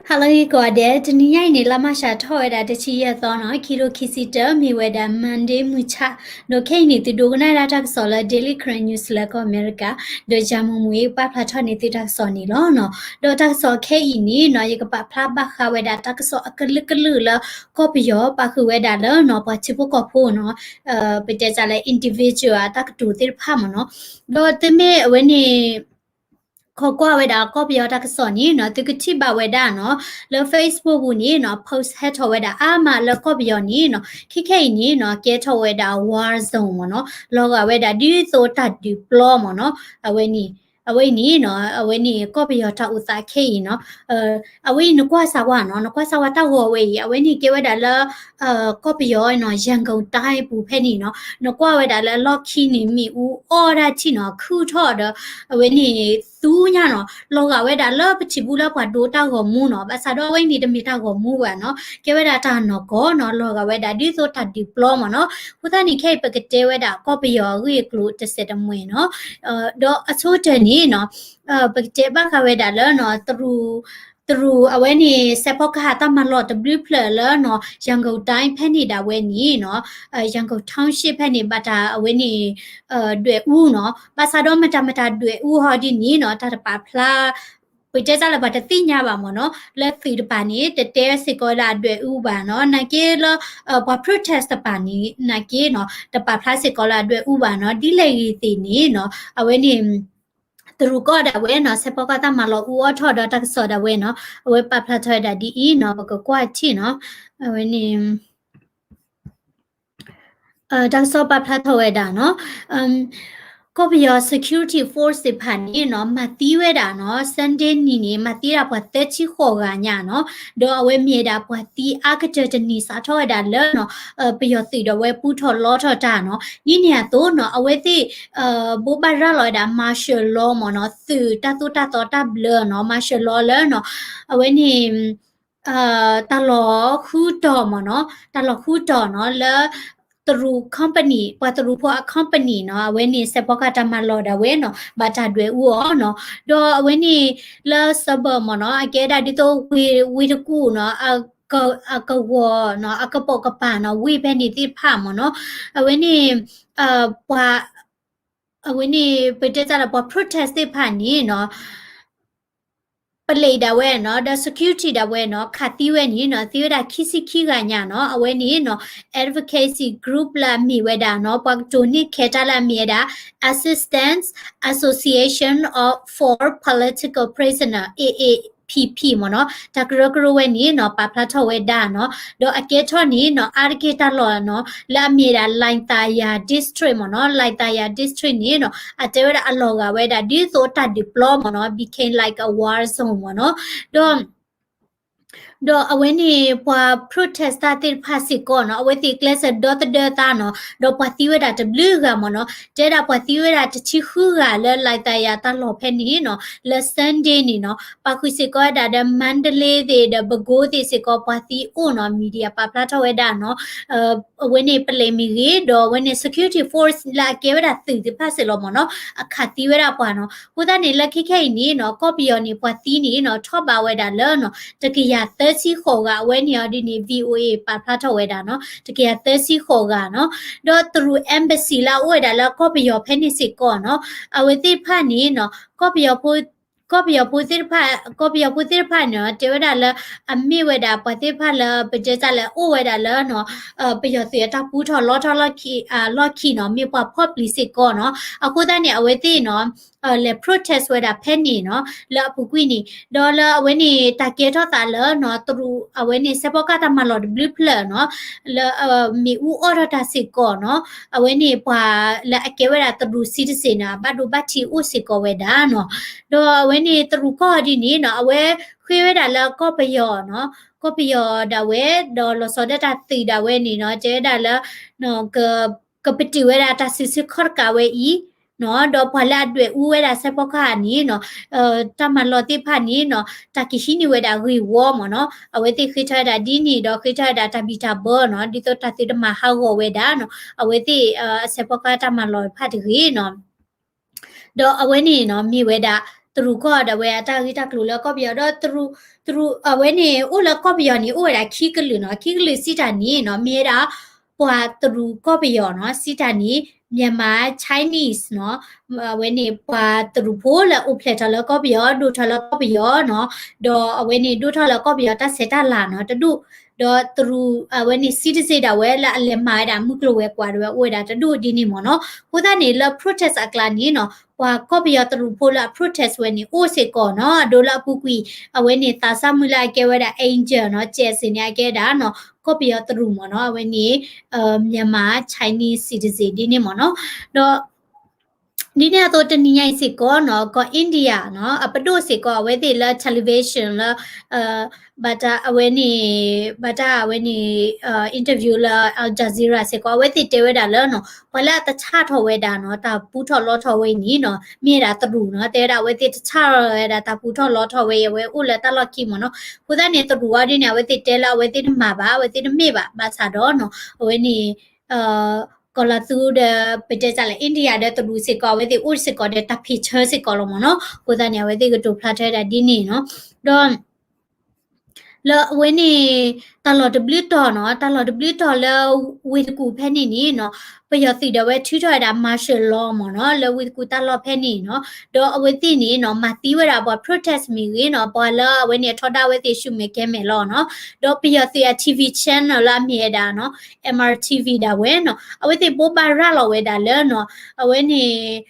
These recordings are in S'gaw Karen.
Hello ဂ့ၤကိးဂၤဒဲး, တနံၤညါအံၤန့ၣ် လါမၢ်ၡးထီၣ်ဝဲဒၣ်တဆံယဲၢ်သီနီၤ, ခံထိခံဆံတၢ မ့ၢ်ဝဲဒၣ် Monday မုၢ်ဆါ, ဒီးခဲအံၤန့ၣ် သုဒိကနၣ်ဒၣ်တၢ်ကစီၣ်လၢ Daily Karen News လၢကီၢ်အမဲရကၤ, ဒီးယၤမူမူအံၤ ပာ်ဖျါထီၣ်န့ၢ်သုတၢ်ကစီၣ်န့ၣ်လီၤနီၤ. ဒီးတၢ်ကစီၣ်ခဲအံၤန့ၣ်နီၤ ယကပာ်ဖျါဘၣ်ဃးဝဲဒၣ်တၢ်ကစီၣ်အကလုာ်ကလုာ်လၢ ကီၢ်ပယီၤပာ်ဃုာ်ဝဲဒၣ်လၢနီၤ ပှၤထံဖိကီၢ်ဖိနီၤ, ပတဲစးလၢ individual အတၢ်ကတိၤသ့ၣ်တဖၣ်မ့ၢ်နီၤ. ဒီးသုမ့ၢ်အဝဲန့ၣ် ခိးကွၢ်ဝဲဒၣ်ကီၢ်ပယီၤတၢ်ကစီၣ်န့ၣ်နီၤ သုကထံၣ်ဘၣ်ဝဲဒၣ်နီၤ, လၢ Facebook ပူၤန့ၣ်နီၤ post ဟဲထီၣ်ဝဲဒၣ်အါမးလၢကီၢ်ပယီၤန့ၣ်နီၤ ခဲခဲအံၤန့ၣ်နီၤ ကဲထီၣ်ဝဲဒၣ် war zone မ့ၢ်နီၤ, လီၤဂာ်ဝဲဒၣ်ဒ်သိးတၢ်ဒုးပျီမ့ၢ်နီၤ, အဝဲန့ၣ်, အဝဲအံၤန့ၣ်နီၤ အဝဲန့ၣ်ကီၢ်ပယီၤတၢ်အိၣ်သးခဲအံၤနီၤ အဝဲအံၤနကွၢ်စၢ်ဝါနီၤ, နကွၢ်စၢ်ဝါတၢ်ဂီၤဝဲအံၤ အဝဲန့ၣ်ကဲဝဲဒၣ်လၢ ကီၢ်ပယီၤနီၤ ရန်ကုန်တိုင်း ပူၤဖဲန့ၣ်နီၤ, နကွၢ်ဝဲဒၣ်လၢအလီၢ်ခံန့ၣ် မ့ၣ်အူအီၣ်ဒၣ်ထံၣ်နီၤ ခုၣ်ထီၣ်ဒီး အဝဲန့ၣ်သူညါနီၤ လီၤဂာ်ဝဲဒၣ်လၢပထံၣ်ဘူးလၢပှၤဒိတၢ်ဂီၤမူနီၤ, ဘၣ်ဆၣ်ဒီးအဝဲအံၤန့ၣ် တမ့ၢ်တၢ်ဂီၤမူဘၣ်နီၤ, ကဲဝဲဒၣ်တၢ်နီၢ်ကီၢ်နီၤ လီၤဂာ်ဝဲဒၣ်ဒ်သိးတၢ်ဒုးပျီမ့ၢ်နီၤ. အဃိသတးန့ၣ် ခဲအံၤပကတဲဝဲဒၣ်ကီၢ်ပယီၤအဂ့ၢ်အကျိၤတစဲးတမှဲၤနီၤ, ဒီးအဆိကတၢၢ်န့ၣ်နီၤ ပကတဲဘၣ်ဃးဝဲဒၣ်လၢနီၤ တရူး တရူးအဝဲန့ၣ် စဲးဖီကဟၣ်တၢ်မၤလီၢ်တဘျုးဖျၢၣ်လၢနီၤ ရန်ကုန်တိုင်း ဖဲန့ၣ်ဒၣ်ဝဲန့ၣ်နီၤ, ရန်ကုန်တိုင်း ရှေ့ ဖဲန့ၣ် ဘၣ်တၢ်အဝဲန့ၣ် ဒွဲၣ်အူနီၤ, ဘၣ်ဆၣ်ဒီးမတၤမတၤဒွဲၣ်အူဟီဒ်န့ၣ်နီၤ တၢ်တပာ်ဖျါ ပတဲတၢ်လၢပှၤတသ့ၣ်ညါဘၣ်မ့ၢ်နီၤ, လၢသုးတပၤန့ၣ် တတဲစ့ၢ်ကီးလၢအဒွဲၣ်အူဘၣ်နီၤ, နာ်က့လၢ ပှၤ protest တပၤန့ၣ် နာ်က့နီၤ တပာ်ဖျါစ့ၢ်ကီးလၢအဒွဲၣ်အူဘၣ်နီၤ, ဒ်လဲၣ်ဂ့ၤသ့ၣ်န့ၣ်နီၤ အဝဲန့ၣ် တရူးကီၢ်ဒၣ်ဝဲနီၤ စဲးဖီကဟၣ်တၢ်မၤလီၢ်အူအီၣ်ထီၣ်ဒီးတၢ်ကစီၣ်ဒၣ်ဝဲနီၤ အဝဲပာ်ဖျါထီၣ်ဝဲဒၣ်ဒ်အံၤနီၤ ပကကွၢ်ထံၣ်နီၤ အဝဲန့ၣ် တၢ်ကစီၣ်ပာ်ဖျါထီၣ်ဝဲဒၣ်နီၤ ကီၢ်ပယီၤ security force သ့ၣ်တဖၣ်န့ၣ်နီၤ မၤသံဝဲဒၣ်နီၤ Sunday နံၤန့ၣ် မၤသံဒၣ်ပှၤသၢဆံဃိးဂၤညါနီၤ, ဒီးအဝဲမ့ၢ်ဝဲဒၣ်ပှၤသံအါကတၢၢ်တနံၤစးထီၣ်ဝဲဒၣ်လၢနီၤ ပယီၤသုးဒီးဝဲပူထီၣ်လီထီၣ်တၢ်နီၤ, ဒ်န့ၣ်အသိးနီၤ အဝဲသ့ၣ် ဘိးဘၣ်ရၤလီၤဝဲဒၣ် martial law မ့ၢ်နီၤ, သုးတၢ်သိၣ်တၢ်သီတၢ်ဘျၢနီၤ martial law လၢနီၤ အဝဲန့ၣ် တၢ်လီၤဃုတီၤမ့ၢ်နီၤ, တၢ်လီၤဃုတီၤနီၤ လၢ တရူး company ပှၤတရူးဖိအ company နီၤ, အဝဲန့ၣ် စဲးဖီကဟၣ်တၢ်မၤလီၢ်ဒၣ်ဝဲနီၤ ဘၣ်တၢ်ဒွဲၣ်အူအီၤနီၤ, ဒီးအဝဲန့ၣ် လၢ suburb မ့ၢ်နီၤ အကဲဒၣ်ဒ်သိးဝ့ၢ်တကူၣ်နီၤ အကဝီၤနီၤ အကပိာ်ကပၤနီၤ ဝ့ၢ်ဖဲန့ၣ်သ့ၣ်တဖၣ်မ့ၢ်နီၤ, အဝဲန့ၣ် ပှၤ အဝဲန့ၣ် ပတဲတၢ်လၢပှၤ protest သ့ၣ်တဖၣ်န့ၣ်နီၤ ပလံးဒၣ်ဝဲနီၤ ဒီး security ဒၣ်ဝဲနီၤ ခးသံဝဲန့ၣ်နီၤ သံဝဲဒၣ်ခံဆံခံဂၤညါနီၤ, အဝဲန့ၣ်နီၤ advocacy group လၢအမ့ၢ်ဝဲဒၣ်နီၤ ပှၤကတိၤန့ၢ်ခဲးတၢ်လၢအမ့ၢ်ဝဲဒၣ် Assistance Association of for Political Prisoner, A A P P မ့ၢ်နီၤ, တၢ်ကရၢကရိဝဲန့ၣ်နီၤ ပာ်ဖျါထီၣ်ဝဲဒၣ်နီၤ, ဒီးအကဲထီၣ်န့ၣ်နီၤ အါတက့ၢ်တၢ်လီၢ်နီၤ လၢအမ့ၢ်ဒၣ် လိုင်သာယာ district မ့ၢ်နီၤ, လိုင်သာယာ district န့ၣ်နီၤ အတဲဝဲဒၣ်အလီၤဂာ်ဝဲဒၣ် ဒ်သိးတၢ်ဒုးပျီမ့ၢ်နီၤ became like a war zone မ့ၢ်နီၤ, ဒီး ဒီးအဝဲန့ၣ် ပှၤ protest သ့ၣ်တဖၣ်စ့ၢ်ကီးနီၤ အဝဲသ့ၣ်ကျဲးစၢးဒီသဒၢသးနီၤ, ဒီးပှၤသံဝဲဒၣ်တဘျုးဂၤမ့ၢ်နီၤ, တဲဒၣ်ပှၤသံဝဲဒၣ်တဆံဃုဂၤလၢ လိုင်သာယာ တၢ်လီၢ်ဖဲန့ၣ်နီၤ, လၢ Sunday န့ၣ်နီၤ, ပာ်ဃုာ်စ့ၢ်ကီးဝဲဒၣ်ဒီး မါဒလ့သ့ၣ်ဒီး ပဲခူးသ့ၣ်စ့ၢ်ကီး ပှၤသံအိၣ်နီၤ, media ပာ်ဖျါထီၣ်ဝဲဒၣ်နီၤ အဝဲန့ၣ်ပလံးမ့ၢ်ဂ့ၤ ဒီးအဝဲန့ၣ် security force လၢအကဲဝဲဒၣ်သုးသ့ၣ်တဖၣ်စ့ၢ်ကီးမ့ၢ်နီၤ အခးသံဝဲဒၣ်ပှၤနီၤ, အဃိသတးန့ၣ် လၢခဲခဲအံၤန့ၣ်နီၤ ကီၢ်ပယီၤန့ၣ် ပှၤသံန့ၣ်နီၤ ထီၣ်ဘးဝဲဒၣ်လၢနီၤ တကယၤသၢဆံဃိးဂၤ အဝဲန့ၣ်အီၤဒ်န့ၣ် VOA ပာ်ဖျါထီၣ်ဝဲဒၣ်နီၤ တကယၤသၢဆံဃိးဂၤနီၤ, ဒီးတရူး embassy လၢအအိၣ်ဝဲဒၣ်လၢကီၢ်ပယီၤဖဲန့ၣ်စ့ၢ်ကီးနီၤ အဝဲသ့ၣ်တဖၣ်န့ၣ်နီၤ ကီၢ်ပယီၤဖိ ကီၢ်ပယီၤဖိသ့ၣ်တဖၣ် ကီၢ်ပယီၤဖိသ့ၣ်တဖၣ်န့ၣ် တဲဝဲဒၣ်လၢ အမ့ၢ်ဝဲဒၣ်ပှၤသ့ၣ်တဖၣ်လၢ ပတဲတၢ်လၢအိၣ်ဝဲဒၣ်လၢနီၤ ပယီၤသုးအတၢ်ပူထီၣ်လီထီၣ်လီၢ်ခံ လီၢ်ခံနီၤ မ့ၢ်ပှၤဖီၣ်ပျံၤစ့ၢ်ကီးနီၤ, အဃိသတးန့ၣ် အဝဲသ့ၣ်နီၤ လဲၤ protest ဝဲဒၣ်ဖဲန့ၣ်နီၤ လၢအပူၤကွံာ်န့ၣ် ဒီးလၢအဝဲန့ၣ် တၢ်ကဲထီၣ်သးလၢနီၤ တရူး အဝဲန့ၣ် စဲးဖီကဟၣ်တၢ်မၤလီၢ်တဘျုးဖျၢၣ်နီၤ လၢ မ့ၣ်အူအီၣ်ထီၣ်တၢ်စ့ၢ်ကီးနီၤ အဝဲန့ၣ် ပှၤလၢအကဲဝဲဒၣ်တရူး citizen န့ၣ် အဘၣ်ဒိဘၣ်ထံးအိၣ်စ့ၢ်ကီးဝဲဒၣ်နီၤ, ဒီးအဝဲန့ၣ် တရူးကီၢ်ဒ်န့ၣ်နီၤ အဝဲဃ့ဝဲဒၣ်လၢကီၢ်ပယီၤနီၤ ကီၢ်ပယီၤဒၣ်ဝဲ ဒီးလီၤဆီဒၣ်တၢ်သုးဒၣ်ဝဲန့ၣ်နီၤ တဲဝဲဒၣ်လၢ ကပတုာ်ဝဲဒၣ်တၢ်စုဆူၣ်ခီၣ်တကးဝဲအံၤနီၤ ဒီးပှၤလၢအဒွဲၣ်အူဝဲဒၣ်စဲးဖီကဟၣ်န့ၣ်နီၤ တၢ်မၤလီၢ်သ့ၣ်တဖၣ်န့ၣ်နီၤ တၢ်ကဟံးန့ၢ်ဝဲဒၣ်ဂ့ၢ်ဝီမ့ၢ်နီၤ အဝဲသ့ၣ်ဃ့ထီၣ်ဝဲဒၣ်ဒ်န့ၣ်ဒီးဃ့ထီၣ်ဝဲဒၣ်တၢ်ဘံၣ်တၢ်ဘၢနီၤ ဒ်သိးတၢ်သုတမၤဟးဂီၤဝဲဒၣ်နီၤ အဝဲသ့ၣ် အစဲးဖီကဟၣ်တၢ်မၤလီၢ်တဖၣ်တဂ့ၤနီၤ ဒီးအဝဲန့ၣ်နီၤ မ့ၢ်ဝဲဒၣ် တရူးကီၢ်ဒၣ်ဝဲအတၢ်ဂ့ၢ်တၢ်ကျိၤလၢကီၢ်ပယီၤဒီးတရူး, တရူးအဝဲန့ၣ် အိၣ်လၢကီၢ်ပယီၤန့ၣ် အိၣ်ဝဲဒၣ်ခံကလုာ်နီၤ, ခံကလုာ်စံးတၢ်န့ၣ်နီၤ မ့ၢ်ဝဲဒၣ် ပှၤတရူးကီၢ်ပယီၤနီၤ စံးတၢ်န့ၣ် Myanmar Chinese နီၤ, အဝဲန့ၣ်ပှၤတရူးဖိလၢအိၣ်ဖျဲၣ်ထီၣ်လၢကီၢ်ပယီၤ ဒိၣ်ထီၣ်လၢကီၢ်ပယီၤနီၤ, ဒီးအဝဲန့ၣ်ဒိၣ်ထီၣ်လၢကီၢ်ပယီၤတၢ်ဆဲးတၢ်လၤနီၤ တဒူၣ်, ဒီးတရူးအဝဲန့ၣ် citizen ဒၣ်ဝဲလၢအလဲၤမၤဝဲဒၣ်မုၢ်ကျိၤဝဲၤကွာ်ဒၣ်ဝဲအိၣ်ဝဲဒၣ်တဒူၣ်ဒ်န့ၣ်မ့ၢ်နီၤ, အဃိသတးန့ၣ်လၢ protest အကျါန့ၣ်နီၤ ပှၤကီၢ်ပယီၤတရူးဖိလၢအ protest ဝဲန့ၣ် အိၣ်စ့ၢ်ကီးနီၤ, အဒိလၢအပူၤကွံာ် အဝဲန့ၣ်သးစၢ်မုၢ်လၢအကဲဝဲဒၣ် Angel နီၤ, Jesse န့ၣ် အကဲဒၣ်နီၤ ကီၢ်ပယီၤတရူးမ့ၢ်နီၤ, အဝဲန့ၣ် Myanmar Chinese citizen ဒ်န့ၣ်မ့ၢ်နီၤ, ဒီး ဒ်န့ၣ်အသိးတနံၤညါအံၤစ့ၢ်ကီးနီၤ ကီၢ် India နီၤ အပဒိၣ်စ့ၢ်ကီး အဝဲသ့ၣ်လၢ television လၢ ဘၣ်တၢ်အဝဲန့ၣ် ဘၣ်တၢ်အဝဲန့ၣ် interview လၢ Al Jazeera စ့ၢ်ကီး အဝဲသ့ၣ်တဲဝဲဒၣ်လၢနီၤ ပှၤလၢအတဆၣ်ထီၣ်ဝဲဒၣ်နီၤ တၢ်ပူထီၣ်လီထီၣ်ဝဲအံၤန့ၣ်နီၤ မ့ၢ်ဝဲဒၣ်တရူးနီၤ, တဲဝဲဒၣ်အဝဲသ့ၣ်တဆၣ်ထီၣ်ဝဲဒၣ်တၢ်ပူထီၣ်လီထီၣ်ဝဲအံၤ အဝဲအိၣ်လၢတၢ်လီၢ်ခံမ့ၢ်နီၤ, အဃိသတးန့ၣ် တရူးအီၤဒ်န့ၣ် အဝဲသ့ၣ်တဲလၢအဝဲသ့ၣ်တမၤဘၣ် အဝဲသ့ၣ်တမ့ၢ်ဘၣ် ဘၣ်ဆၣ်ဒီးနီၤ အဝဲန့ၣ် ကီၤလၤသူဒီး ပတဲတၢ်လဲၣ် India ဒီးတရူးစ့ၢ်ကီး အဝဲသ့ၣ်အိၣ်စ့ၢ်ကီးဒီးတၢ်ဖံးဆၢစ့ၢ်ကီးလီၤမ့ၢ်နီၤ, အဃိသတးန့ၣ် အဝဲသ့ၣ်ကတိၤဖျါထီၣ်ဝဲဒၣ်ဒ်န့ၣ်နီၤ, ဒီး လၢအဝဲန့ၣ် တၢ်လီၢ်တဘျုးတီၤနီၤ တၢ်လီၢ်တဘျုးတီၤလၢဝ့ၢ်တကူၣ်ဖဲန့ၣ်န့ၣ်နီၤ ပယီၤသုးဒီးအဝဲထုးထီၣ်ဝဲဒၣ် martial law မ့ၢ်နီၤ လၢဝ့ၢ်တကူၣ်တၢ်လီၢ်ဖဲန့ၣ်နီၤ, ဒီးအဝဲသ့ၣ်န့ၣ်နီၤ မၤသံဝဲဒၣ်ပှၤ protest မ့ၢ်ဂ့ၤနီၤ ပှၤလၢအဝဲန့ၣ်အထီဒါဝဲသ့ၣ်ဆူၣ်မဲာ်ကဲမဲာ်လီၤနီၤ, ဒီးပယီၤသုးအ TV channel လၢအမ့ၢ်ဝဲဒၣ်နီၤ M R T V ဒၣ်ဝဲနီၤ အဝဲသ့ၣ်ဘိးဘၣ်ရၤလီၤဝဲဒၣ်လၢနီၤ အဝဲန့ၣ်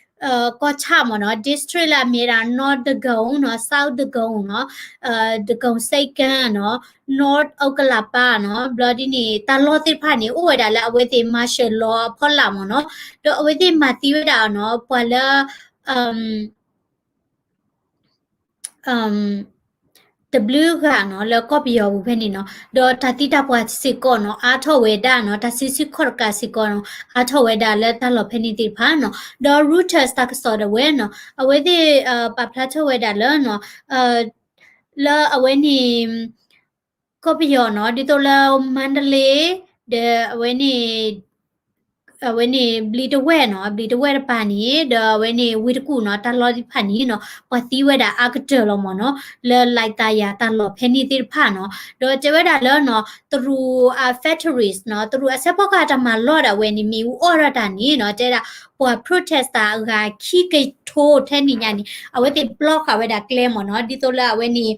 ကီၢ်ဆၣ်မ့ၢ်နီၤ district လၢအမ့ၢ်ဝဲဒၣ် North Dagong နီၤ South Dagong နီၤ Dagong Second နီၤ North Okkalapa နီၤ ဘျီဒ်န့ၣ် တၢ်လီၢ်သ့ၣ်တဖၣ်န့ၣ် အိၣ်ဝဲဒၣ်လၢအဝဲသ့ၣ် martial law အဖီလာ်မ့ၢ်နီၤ, ဒီးအဝဲသ့ၣ်မၤသံဝဲဒၣ်နီၤ ပှၤလၢ တဘျုးဂၤနီၤ လၢကီၢ်ပယီၤပူၤဖဲန့ၣ်နီၤ, ဒီးတၢ်သံတၢ်ပှၢ်စ့ၢ်ကီးနီၤ အါထီၣ်ဝဲဒၣ်နီၤ တၢ်စုဆူၣ်ခီၣ်တကးစ့ၢ်ကီးနီၤ အါထီၣ်ဝဲဒၣ်လၢတၢ်လီၢ်ဖဲန့ၣ်သ့ၣ်တဖၣ်နီၤ, ဒီး Reuters တၢ်ကစီၣ်ဒၣ်ဝဲနီၤ အဝဲသ့ၣ် ပာ်ဖျါထီၣ်ဝဲဒၣ်လၢနီၤ လၢအဝဲန့ၣ် ကီၢ်ပယီၤနီၤ ဒ်သိးလၢ Mandalay ဒီးအဝဲန့ၣ် အဝဲန့ၣ် ဘျံးတဝဲၢ်နီၤ ဘျံးတဝဲၢ်တပၤန့ၣ် ဒီးအဝဲန့ၣ် ဝ့ၢ်တကူၣ်နီၤ တၢ်လီၢ်သ့ၣ်တဖၣ်န့ၣ်နီၤ ပှၤသံဝဲဒၣ်အါကတၢၢ်လီၤမ့ၢ်နီၤ လၢ Laitlaya တၢ်လီၢ်ဖဲန့ၣ်သ့ၣ်တဖၣ်နီၤ, ဒီးတဲဝဲဒၣ်လၢနီၤ တရူးအ veterans နီၤ တရူးအစဲးဖီကဟၣ်တၢ်မၤလီၢ်ဒၣ်ဝဲန့ၣ် မ့ၣ်အူအီၣ်ထီၣ်တၢ်န့ၣ်နီၤ တဲဝဲဒၣ် ပှၤ protest တၢ်အဂၤခံကထိထဲန့ၣ်ညါန့ၣ် အဝဲသ့ၣ် block ဃာ်ဝဲဒၣ်ကျဲမ့ၢ်နီၤ ဒ်သိးလၢအဝဲန့ၣ်